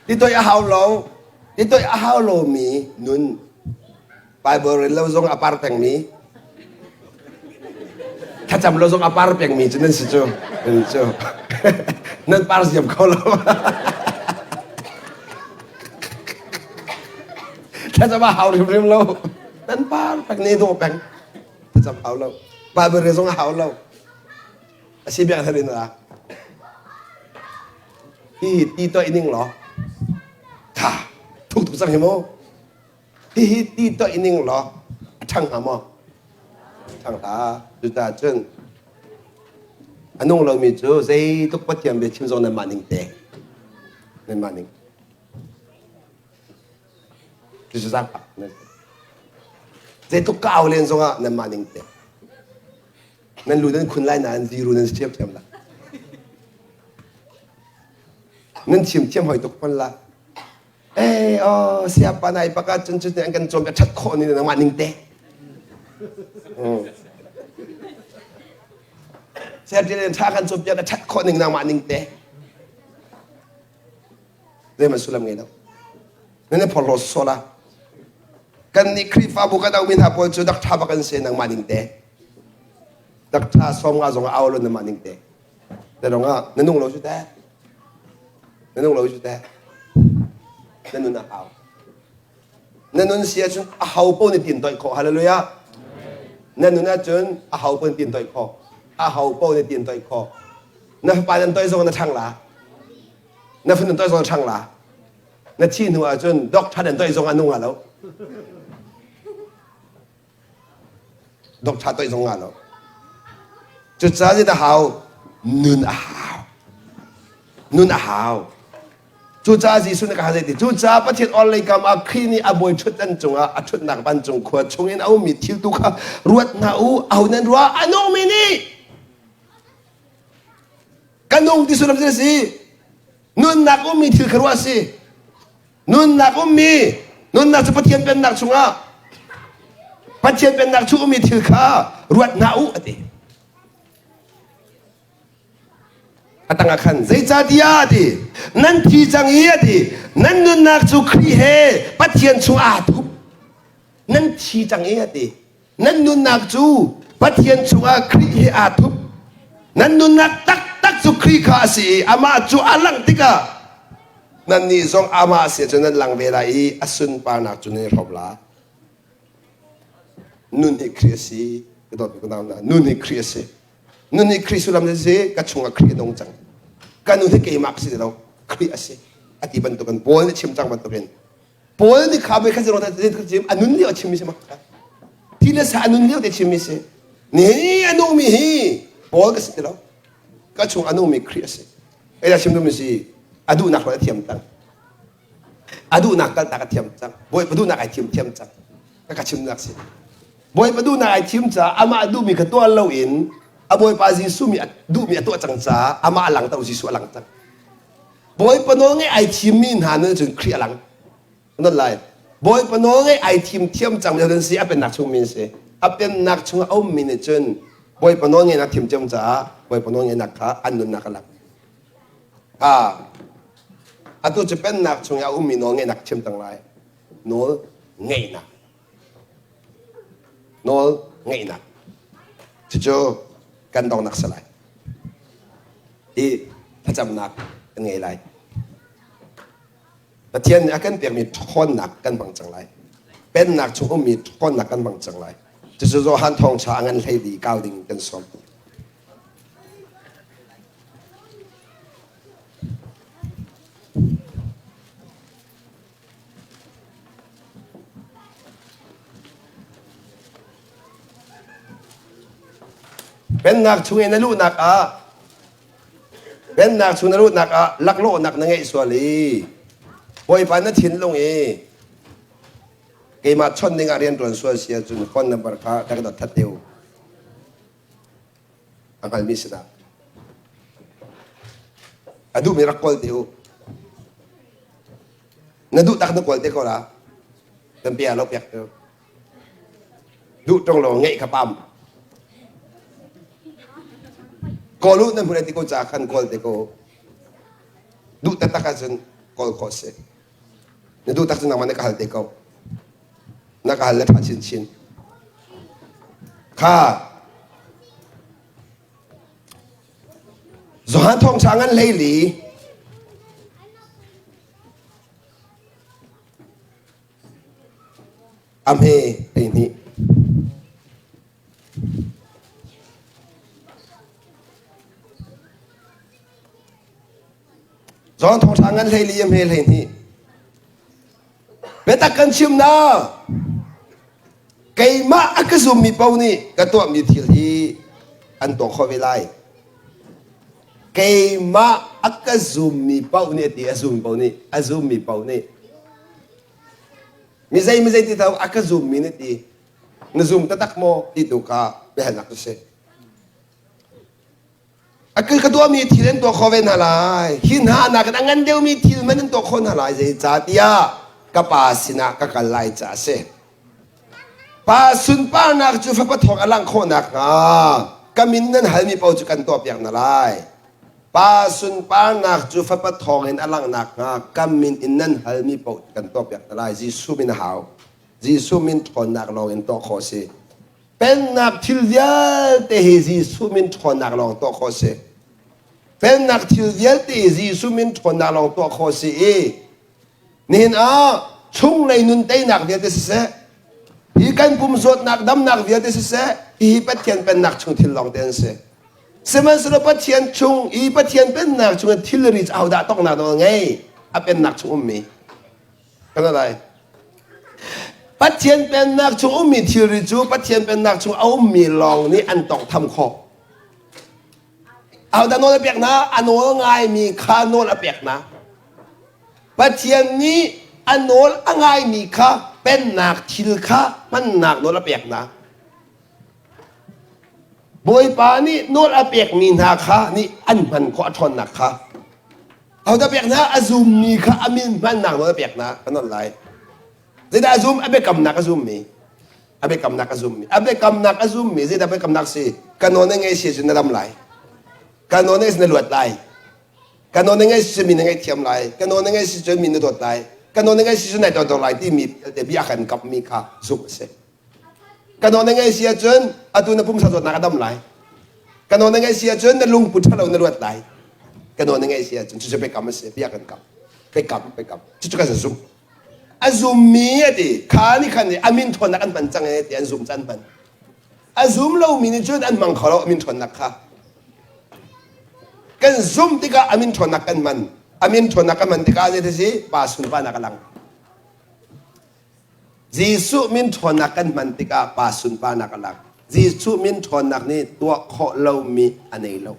Ti toih a hau lo. Ti toih a hau lomi nun Bible rel lo zong a par pengmi thlacam lo zong a par pengmi cu nan si cu nan cu nan par ziam kho lo thlacam a hau hrimhrim lo nan par peng ne dawh peng thlacam hau lo Bible rel zong a hau lo a si biak tharin la hi ti toih ning law tha thuk tuk cang hi mu Hihi ti toih ning law a ṭhang hnga maw? Ṭhang hlah. Cucaah cun a nung lomi cu zeitluk Pathian bia chim zong nanmah ning te. Nanmah ning. Cucu zaangfak nan si. Zeitluk ka au len zongah nanmah ning te. Nan lu nan khun lai nain ziru nan si ṭhiamṭhiam la. Nan chim thiam hoi tuk hmanh la. Eh oh siapa nai paka cun cun an kan cawm ka that khawh ni nangmah ning te. Sertian tha kan cawm piak ka that khawh ning nangmah ning te. Zeihmanh sullam ngei lo. Nan i phorhlaw sola. Kan nih Khrihfabu kan aumi hna pawl cu dak tha bak an si nangmah ning te. Dak tha som nga zong au lo nangmah ning te. Na dong ah na nung lo cu te. Na nung lo cu teh. Na nun a hau. Na nun si ahcun a ho paoh nih tin toih khawh. Hallelujah. Na nun ahcun a ho paoh nih tin toih khawh. A ho paoh nih tin toih khawh. Na fapa nan toih zong na ṭhang la. Na fanu toih zong na ṭhang la. Na thi hnu ahcun doctor nan toih zong a nung lo. Doctor toih zong nga lo. Cucaah zeidah hau? Nun a hau. Nun a hau. Cucaah Jesuh nih ka hal ti. Cucaah Pathian orhlei kam ah Khrih nih a bawi ṭhutdan cungah a ṭhutnak vancung khua chungin a ummi thil tu kha ruat hna u. Aho nan ruah? A nungmi nih. Ka nung ti sullam a si. Nunnak ummi thil kha ruah a si. Nunnak ummi nunnak cu Pathian pennak chungah Pathian pennak chung ummi thil kha ruat hna u a ti. A tangah khan zeicahtiah a ti nan thi cang i a ti nan nunnak cu Khrih he Pathian chung aa thup nan thi cang i a ti Nan nunnak cu Pathian chungah Khrih he aa thup. Nan nunnak taktak cu Khrih kha a si i amah cu a langh tikah nannih zong amah sin cun nan lang ve lai i a sunparnak cu nan i hrawm lai. Nun hi Khrih a si. Ka dawt ka nau hna. Nun hi Khrih a si. Nun hi Khrih sullam a si. Ka chungah Khrih a nung cang. Ka nun hi keimah ka si ti lo, Khrih a si. A ti bantukin Paul nih chim cang bantukin Paul nih kha mei kha chim a nun lio a chimmi si ma thi le sa a nun lio te chimmi si. Nihin a nungmi hi Paul ka si ti lo. Ka chung a nungmi Khrih a si. Ei chim duhmi si a duhnak a thiam cang. A duhnak kaltak a thiam cang. Bawipa duhnak ai thiam thiam cang. Ka ka chimnak si. Bawipa duhnak ai thim caah amah duhmi kha tuah loin a Bawipa Jesuh mi duhmi a tuah cang caah amah a lang to Jesuh a lang cang. Bawipa nawl ngeih ai thimmi hna nun cun Khrih a lang. Non lai. Bawipa nawl ngeih ai thim thiam cang mi an si a pennak chung mi an si. A pennak chung a ummi nih cun Bawipa nawl ngeihnak thim thiam caah Bawipa nawl ngeihnak kha an nunnak a lang. Ah, atu cu pennak chung i a ummi nawl ngeihnak chim cang lai. Nawl ngeihnak. Nawl ngeihnak. Cucu kan dongnak si lai. I thlacamnak kan ngei lai. Pathian nih a kan pekmi ṭhawnnak kan hmang cang lai. Pennak chung ummi ṭhawnnak kan hmang cang lai. Cucu Johan thawngṭha a ngan hlei li kau ding kan sawm. Pennak chung i na luhnak ah Pennak chung na luhnak ah laklawhnak na ngeih sual i Bawipa na thinlung i keimah chawnh ding ah rian ṭuan sual si ahcun phone number kha ka dot that te u. A hngalmi sinah. A duhmi rak kawl te u. Na duh tak na kawl te ko la. Kan pia lo piak te u. Duh ṭung lo ngeih kha pam. Kawl u nan hmun ti ko ca khan kawl te ko. Duh taktak ahcun kawl khawh si. Na duh tak cun nangmah na ka hal te ko. Na ka hal le ṭha chinchin. Kha Johan thawngṭha ngan hlei li a hme 12. John thawngṭha ngan 14 a hme 12. Biatak kan chim na keimah a ka zummi paoh nih ka tuahmi thil hi an tuah khawh ve lai. Keimah a ka zummi paoh nih a ti a zummi paoh nih a zummi paoh nih mi zei mi zei ti tho a ka zummi nih ti na zum taktak maw ti tu kha biahalnak cu si. A ka tuahmi thil an tuah khawh ve hna lai. Hi hna nakin a ngan deuhmi thil man an tuah khawh hna lai. Zeicahtiah ka pa sinah ka kal lai caah a si. Pa sunparnak cu fapa thawng a langh khawh nakhnga ka min nan halmi paoh cu kan tuahpiak hna lai. Pa sunparnak cu fapa thawng in a langh nakhnga ka min in nan halmi paoh kan tuahpiak hna lai. Jesuh min a hau. Jesuh min ṭhawnnak lawng in tuah khawh a si. Pennak thil vialte hi Jesuh min ṭhawnnak lawng tuah khawh a si. Pennak thil vialte hi Jesuh min ṭhawnnak lawng tuah khawh a si i nihin ah chunglei nun teinak vialte siseh, hi kan pum zawtnak damnak vialte siseh, hihi Pathian pennak chung thil lawng te an si. Sihmanhsehlaw Pathian chung i Pathian pennak chung i thilri cu ahodah toknak nawl ngei? A pennak chung ummi. Kan lai. Pathian pennak chung ummi thilri cu Pathian pennak chung a ummi lawng nih an tawnghtham khawh. Ahodah nawl a pek hna? A nawl ngaimi kha nawl a pek hna. Pathian nih a nawl a ngaimi kha pennak thil kha hmannak nawl a pek hna. Bawipa nih nawl a pekmi hna kha nih an hman khawh a ṭhawnnak kha. Ahodah pek hna? A zummi kha a min hmannak nawl a pek hna. Kan nawl lai. Zeidah a zum? A biakamnak a zummi. A biakamnak a zummi. A biakamnak a zummi. Zeidah biakamnak si? Ka nawl na ngaih si cun na dam lai. Ka nawl na ngaih si na luat lai. Ka nawl na ngaih si cun mi na ngaihthiam lai. Ka nawl na ngaih si cun mi na dawt lai. Ka nawl na ngaih si cun nai dawt lai timi bia kan kamhmi kha zumh a si. Ka nawl na ngaih si ahcun atu na pumsa zawtnak a dam lai. Ka nawl na ngaih si ahcun na lungput ṭhalo na luat lai. Ka nawl na ngaih si ahcun cucu biakam a si, bia kan kam. Biakam, biakam. Cucu kan zumh. A zummi a ti, kha nih khan a min ṭhawnnak an hman cang e ti an zum cu an hman. A zum lomi nih cun an hmang kho lo a min ṭhawnnak kha. Kan zumh tikah a min ṭhawnnak kan hman. A min ṭhawnnak kan hman tikah zei si Pa sunparnak a lang. Jesuh min ṭhawnnak kan hman tikah Pa sunparnak a lang. Jesuh min ṭhawnnak nih tuah khawh lomi a nei lo.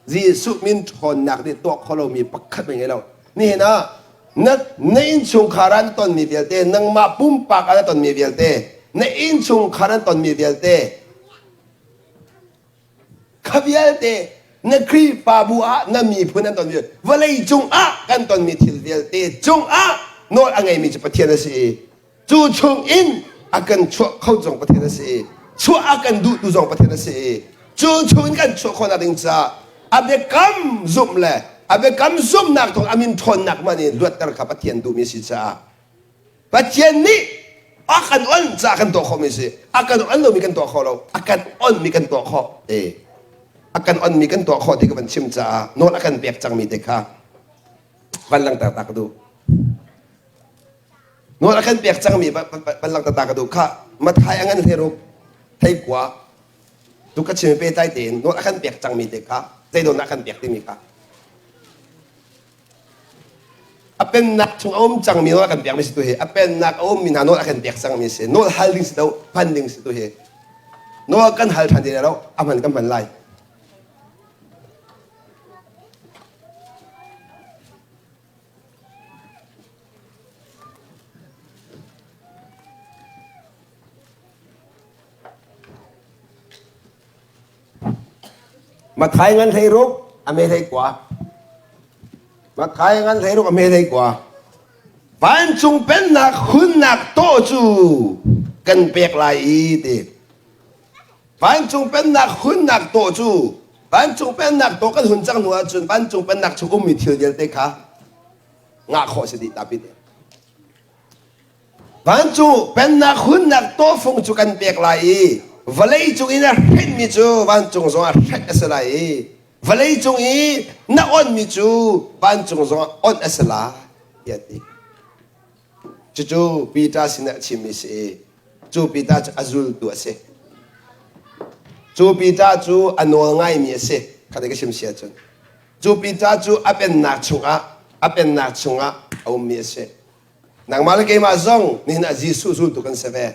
Jesuh min ṭhawnnak nih tuah khawh lomi pakhat hmanh ngei lo. Nihin ah na, na innchungkhar ah na tonmi vialte, nangmah pumpak ah na tonmi vialte, na innchungkhar na tonmi vialte, kha vialte na Khrihfabu ah na miphun an tonmi vawlei cung ah kan tonmi thil vialte cung ah nawl a ngeimi cu Pathian a si i cu chung in a kan chuah kho zong Pathian a si i chuah a kan duhtu zong Pathian a si i cu chung in kan chuah khawhnak ding caah a biakam zumh le a biakam zumhnak thawng a min ṭhawnnak hman in luatter kha Pathian duhmi a si caah Pathian nih a kan on caah kan tuah khawhmi si a kan on lomi kan tuah khawh lo a kan onmi kan tuah khawh e a kan onmi kan tuah khawh ti ka van chim caah nawl a kan pek cangmi te kha van langhter ta ka duh nawl a kan pek cangmi van langhter ta ka duh kha Mathai a ngan hleruk theikua tu ka chim pe tlai tein nawl a kan pek cangmi te kha zeidawn a kan pek timi kha A pennak chung a um cangmi nawl a kan pekmi si tu hi a pennak a ummi hna nawl a kan pek cangmi si nawl hal ding si lo hman ding si tu hi nawl kan hal ṭhan ti lo a hman kan hman lai Mathai ngan hlei ruk a me hlei kua. Mathai ngan hlei ruk a me hlei kua. Vancung pennak hunnak tawh cu kan pek lai i ti. Vancung pennak hunnak tawh cu vancung pennak tawh kan hun cang hnu ahcun vancung pennak chung ummi thil vialte kha ngah khawh si dih tapi te. Vancung pennak hunnak tawhfung cu kan pek lai i vawlei cung i na hrenhmi cu vancung zongah hrenh a si lai i vawlei cung i na onhmi cu vancung zongah onh a si lai tiah a ti. Cucu Peter sinah a chimmi a si i cu Peter cu a zultu a si. Cu Peter cu a nawl ngaimi a si. Kha ka chim si ahcun. Cu Peter cu a pennak chungah a pennak chungah a ummi a si. Nangmah le keimah zong nihin ah Jesuh zultu kan si ve.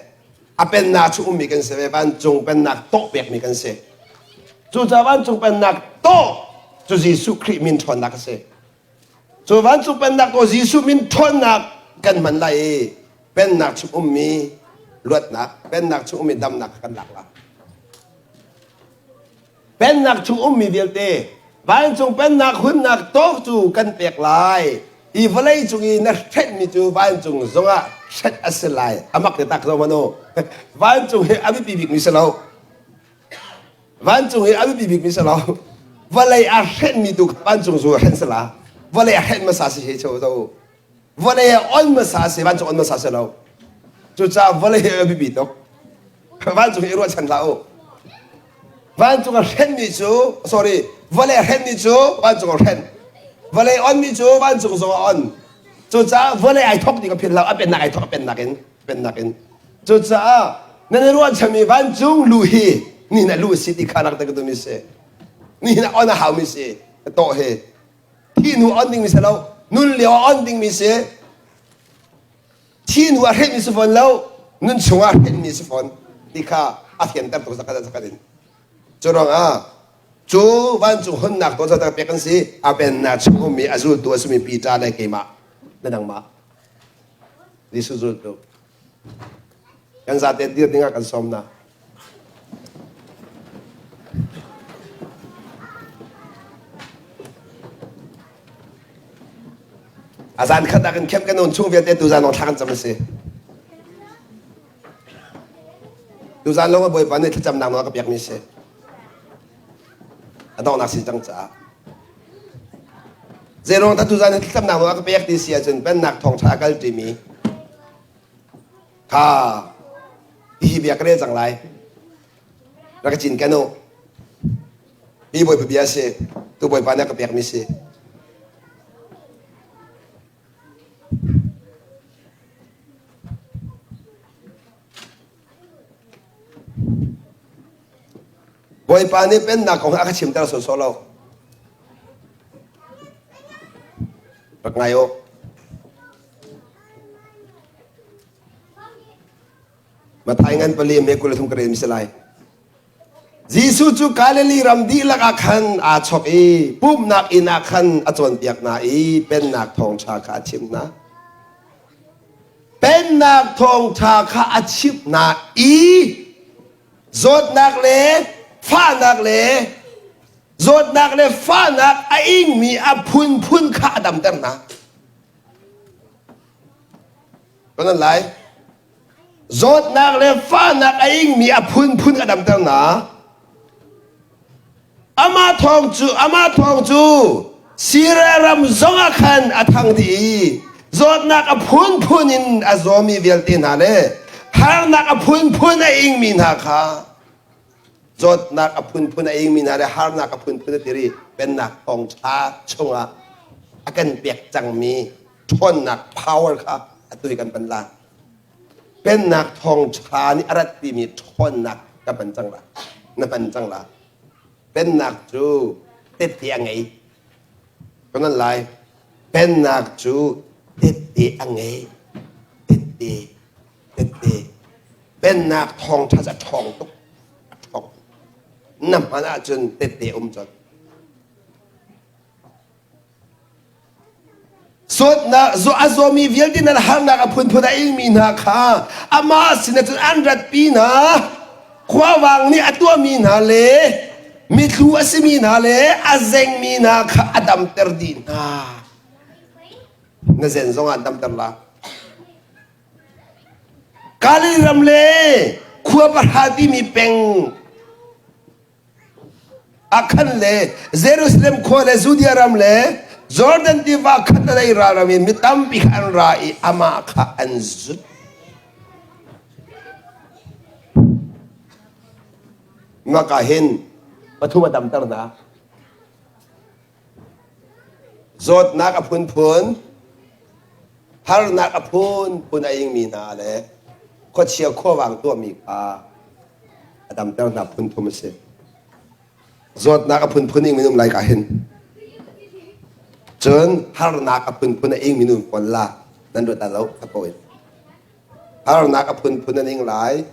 A pennak chung ummi kan si ve. Vancung pennak tawh pekmi kan si. Cucaah vancung pennak tawh cu Jesuh Khrih min ṭhawnnak a si. Cu vancung pennak tawh Jesuh min ṭhawnnak kan hman lai i pennak chung ummi luatnak, pennak chung ummi damnak kan lak lai. Pennak chung ummi vialte vancung pennak hunnak tawk cu kan pek lai. I vawlei cung i na hrenhmi cu vancung zongah hrenh a si lai. A mak te tak zo manu. Vancung hi a biapi bikmi si lo. Vancung hi a biapi bikmi si lo. Vawlei a hrenhmi tu vancung zu hrenh si la. Vawlei a hrenh hmasa si he cho zo. Vawlei a on hmasa a si, vancung on hmasa si lo. Cucaah vawlei hi a biapi tuk. Vancung hi i ruahchan hlah u. Vancung a hrenhmi cu, sorry, vawlei a hrenhmi cu vancung a hrenh. Vawlei onmi cu vancung zong a on. Cucaah vawlei ai thawk ti ka philh lo, a pennak ai thawk a pennak in, pennak in. Cucaah nan i ruahchanmi vancung lu hi nihin ah lu a si ti kha rak te ka dumi si. Nihin ah on a haumi si. Tawh hi. Thi hnu on dingmi si lo nun lio ah on dingmi si thi hnu ah hrenhmi si fawn lo nun chungah hrenhmi si fawn ti kha a fianter tuk zakhat zakhat in cu ruangah cu vancung hunnak to zatak pek kan si a pennak chung ummi a zultu a simi Peter le keimah le nangmah Jesuh zultu Kan zate dir dingah kan sawm hna. A zan khat ah kan kemh kan nun chung vialte tuzan lawng thla kan cam a si. Tuzan lawng ah Bawipa nih thlacamnak nawl a ka pekmi si. A donghnak si cang caah. Zeiruang dah tuzan hi thlacamnak nawl a ka pek ti si ahcun pennak thawngṭha a kal ṭimi Kha hi bia ka rel cang lai. Rak ka cinken u. Hi Bawipa bia a si. Tu Bawipa nih a ka pekmi si. Bawipa nih pennak kong a ka chimter sawsawh lo. Rak ngai u. Mathai ngan pali me 23 ka rel mi si lai. Jesuh cu Galilee ram dihlak ah khan aa chok i pumhnak inn ah khan a cawnpiak hna i pennak thawngṭha kha a chimh hna. Pennak thawngṭha kha a chimh hna i zawtnak le fahnak le zawtnak le fahnak a ingmi a phunphun kha a damter hna. Kan lai. Zawtnak le fahnak a ingmi a phunphun a damter hna. Amah thawng cu amah thawng cu Syria ram zongah khan a thang dih i zawtnak a phunphun in a zawmi vialte hna le harnak a phunphun a ingmi hna kha zawtnak a phunphun a ingmi hna le harnak a phunphun a tiri pennak thawngṭha chungah a kan pek cangmi ṭhawnnak power kha atu hi kan pan la. Pennak thawngṭha nih a rat timi ṭhawnnak ka hman cang la. Na hman cang la. Pennak cu tette a ngei. Kan lai. Pennak cu tette a ngei. Tette, tette. Pennak thawngṭha cu a ṭhawng tuk. A ṭhawng. Na hman ahcun tette um cot. Zawtnak a zawmi vialte nan harnak a phunphun a ingmi hna kha amah sinah cun an ratpi hna. Khuavang nih a tuahmi hna le mithlu a simi hna le a zengmi hna kha a damter dih hna. Na zen zongah an damter la. Galilee ram le khua pahra timi peng a khan le Jerusalem khua le Judea ram le Jordan tiva khat a lei ral ram in mi tampi kha an ra i amah kha an zut. Maka hin pathum a damter hna. Zawtnak a phunphun, harnak a phunphun a ingmi hna le khuachia khuavang tuahmi kha a damter hna phunthum a si. Zawtnak a phunphun ing minung lai ka hin. Cun harnak a phunphun a ing minung pawl la nan ruat lo ka in. Harnak a phunphun an ing lai.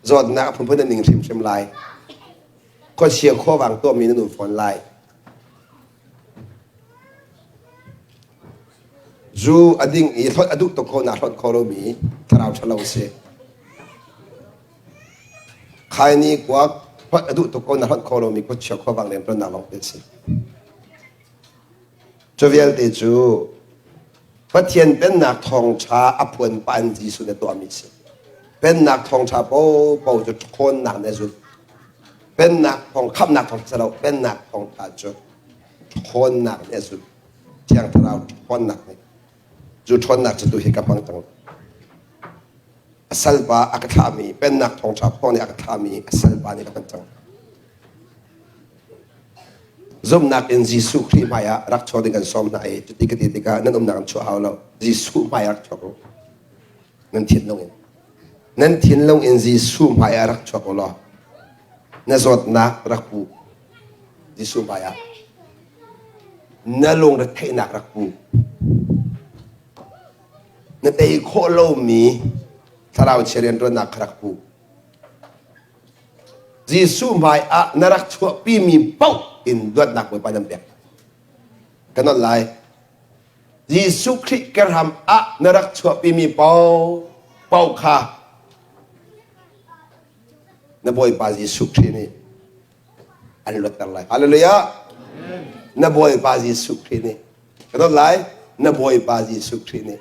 Zawtnak a phunphun an ing hrimhrim lai. Khuachia khuavang tuahmi nan um fawn lai. Zu a ding i hlawt a duh tuk ko na hlawt kho lomi thlarau ṭhalo a si. Khaini kuak hlawt a duh tuk ko na hlawt kho lomi khuachia khuavang rianṭuannak lawng te a si. Cu vialte cu Pathian Pennak thawngṭha a phuan pah in Jesuh nih a tuahmi a si. Pennak thawngṭha paohpaoh cu ṭhawnnak nih a zulh. Pennak thawng khamhnak thawng si lo, Pennak thawngṭha cu ṭhawnnak nih a zulh. Thiang Thlarau ṭhawnnak nih. Cu ṭhawnnak cu tu hi ka hmang cang. A salpa a ka thlahmi, Pennak thawngṭha phuang nih a ka thlahmi a salpa nih ka hman cang. Zumhnak in Jesuh Khrih hmaiah rak chuak ding kan sawm hna i cuti ka ti tikah nan umnak in chuah hau lo. Jesuh hmaiah rak chuak u. Nan thinlung in. Nan thinlung in Jesuh hmaiah rak chuak u law na zawtnak rak pu. Jesuh hmaiah. Na lungretheihnak rak pu. Na tei khawh lomi thlarau chia rianṭuannak kha rak pu. Jesuh hmai ah na rak chuahpimi paoh in luatnak Bawipa nan pek. Ka nolh lai. Jesuh Khrih kerham ah na rak chuahpimi paoh paoh kha na Bawipa Jesuh Khrih nih an luatter lai. Hallelujah. Na Bawipa Jesuh Khrih nih ka nolh lai. Na Bawipa Jesuh Khrih nih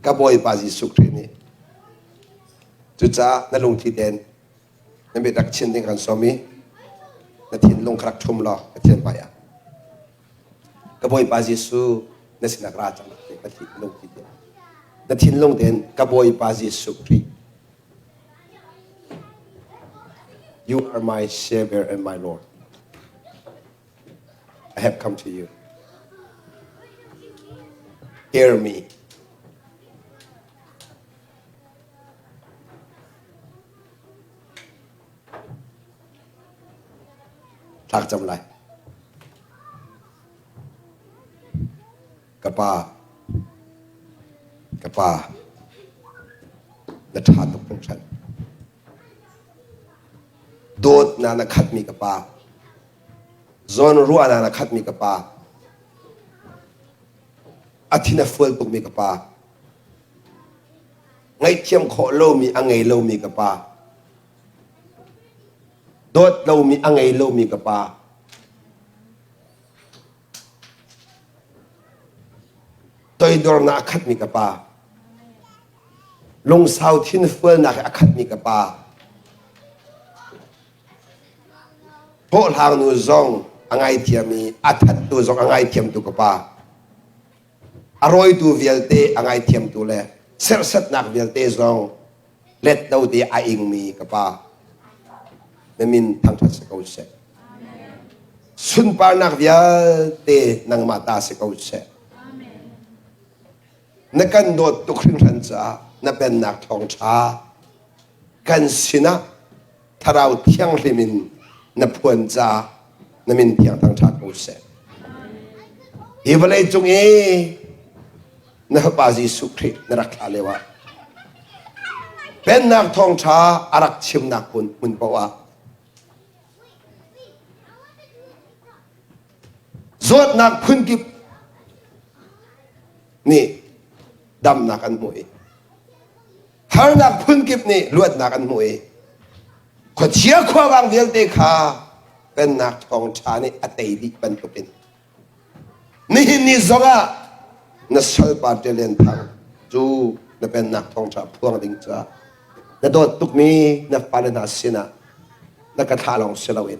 ka Bawipa Jesuh Khrih nih Cucaah na lungthli tein na biatak chin ding kan sawm i na thinlung kha rak ṭhum law Pathian hmaiah ka Bawipa Jesuh na sinah ra cang ka lungthli tein na thinlung tein ka Bawipa Jesuh Khrih You are my Savior and my Lord. I have come to you. Hear me. Thlak cam lai. Ka pa, ka pa, na ṭha tuk hringhran. Dawtnak na khatmi ka pa, zawnruahnak na khatmi ka pa, a thin a fual tukmi ka pa, ngaihthiam khawh lomi a ngei lomi ka pa, dawt lomi a ngei lomi ka pa, Toidornak a khatmi ka pa. Lungsau thinfualnak he a khatmi ka pa. Hlawhhlang nu zong a ngaithiam i a thattu zong a ngaithiamtu ka pa. A rawitu vialte a ngaithiamtu le serhsatnak vialte zong let lo te a ingmi ka pa na min thangṭhat si ko seh. Sunparnak vialte nangmah ta si ko seh. Na kan dawt tuk hringhran caah na pennak thawngṭha kan sinah Thlarau Thianghlim in na phuan caah na min thiang thangṭhat ko seh. Hi vawlei cung i na Fapa Jesuh Khrih na rak thlah lio ah Pennak thawngṭha a rak chimnak hmun hmun paoh ah zawtnak phunkip nih damnak an hmuh i harnak phunkip nih luatnak an hmuh i khuachia khuavang vialte kha pennak thawngṭha nih a tei dih bantukin Nihin ni zongah na salpa Ṭe Thang cu na pennak thawngṭha phuang ding caah na dawt tukmi na fale hna sinah na ka thlah lawng si loin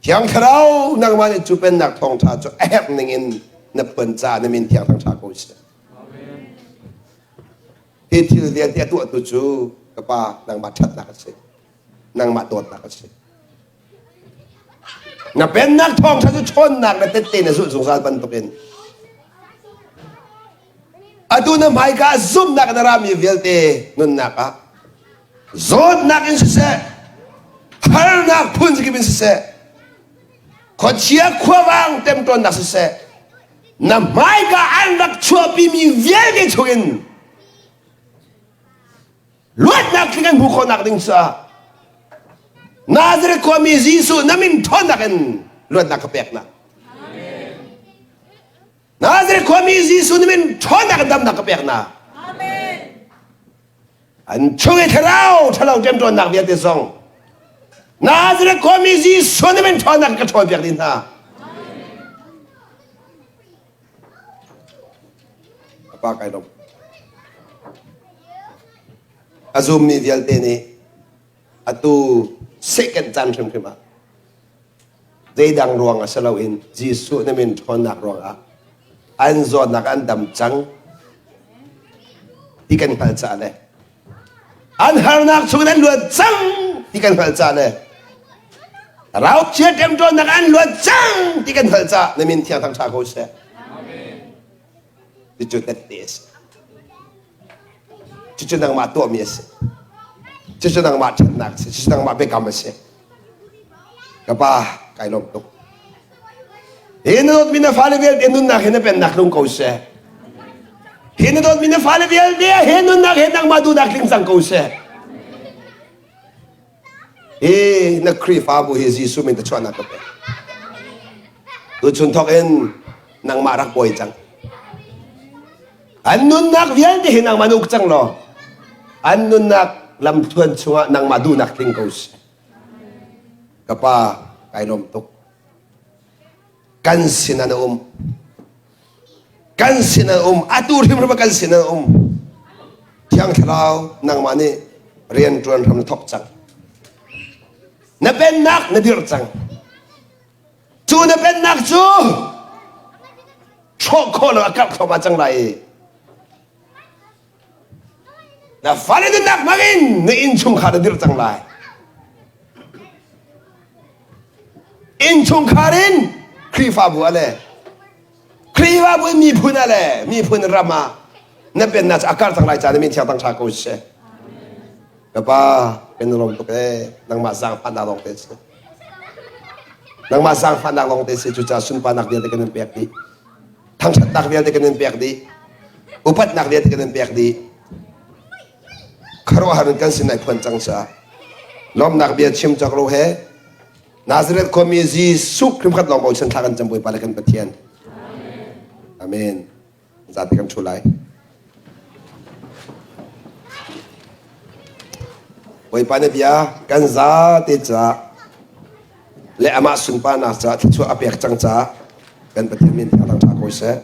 Thiang Thlarau nangmah nih cu pennak thawngṭha cu a herh ning in na phuan caah na min thiang thangṭha ko seh. Hi thil vialte a tuahtu cu ka pa nangmah ṭhatnak a si. Nangmah dawtnak a si. Na pennak thawngṭha cu ṭhawnnak le tette na zulh zungzal bantukin atu na hmaika ah zumhnak na rami vialte nunnak ah zawtnak in siseh harnak phun zakip in siseh khuachia khuavang temṭawnnak siseh na hmaika an rak chuahpimi vialte chungin Luatnak tling an hmuh khawhnak ding caah Nazareth khuami Jesuh na min ṭhawnnak in luatnak ka pek na. Nazareth khuami Jesuh na min ṭhawnnak in damnak ka pek na. An chung i thlarau ṭhalo ṭemṭawnnak vialte zong Nazareth khuami Jesuh na min ṭhawnnak ka ṭhawl piak dih hna. Pa kai lawm. A zummi vialte nih atu second caan hrimhrim ah zeidang ruang ah si loin Jesuh na min ṭhawnnak ruangah an zawtnak an dam cang ti kan hngalh caah le an harnak chungin an luat cang ti kan hngalh caah le rauchia ṭemṭawnnak an luat cang ti kan hngalh caah na min thiang thangṭha ko seh. Cucu tette a si. Cucu nangmah tuahmi a si. Cucu nangmah ṭhatnak a si. Cucu nangmah biakam a si. Ka pa, kai lawm tuk. Hi na dawtmi na fale vialte nunnak hi na pennak tlung ko seh. Hi na dawtmi na fale vialte he nunnak he nangmah duhnak tling cang ko seh. Hi na Khrihfabu hi Jesuh min chuahnak ka pek. Tuchun thawk in nangmah rak bawi cang. An nunnak vialte hi nangmah na uk cang law an nunnak lamthluan chungah nangmah duhnak tling ko seh. Ka pa kai lawm tuk. Kan sin an um. Kan sin an um. Atu hrimhrim ah kan sin an um. Thiang Thlarau nangmah nih rian ṭuan hram na thawk cang. Na pennak na dirh cang. Cu na pennak cu hrawh khawh lo a karh thluahmah cang lai i Na fale nunnak hmangin na innchungkhar na dirh cang lai. Innchungkhar in Khrihfabu ah le Khrihfabu in miphun ah le miphun ram ah na pennak cu a kar cang lai ca na min thiang tang ṭha ko seh. Ka pa, kan lawm tuk ee. Nangmah zaangfahnak lawng te si. Nangmah zaangfahnak lawng te si cucaah sunparnak vialte kan in pek dih. Thangṭhatnak vialte kan in pek dih. Upatnak vialte kan in pek dih. Khuaruahhar in kan sin ai phuan cang caah lawmnak bia chim cawk lo he Nazareth khuami Jesuh Khrih khat lawng bochan thla kan cam Bawipa le kan Pathian. Amen. Zate kan ṭhu lai. Bawipa na bia kan zate caah le amah sunparnak caah thluachuah a pek cang caah kan Pathian min thiang thangṭha ko seh.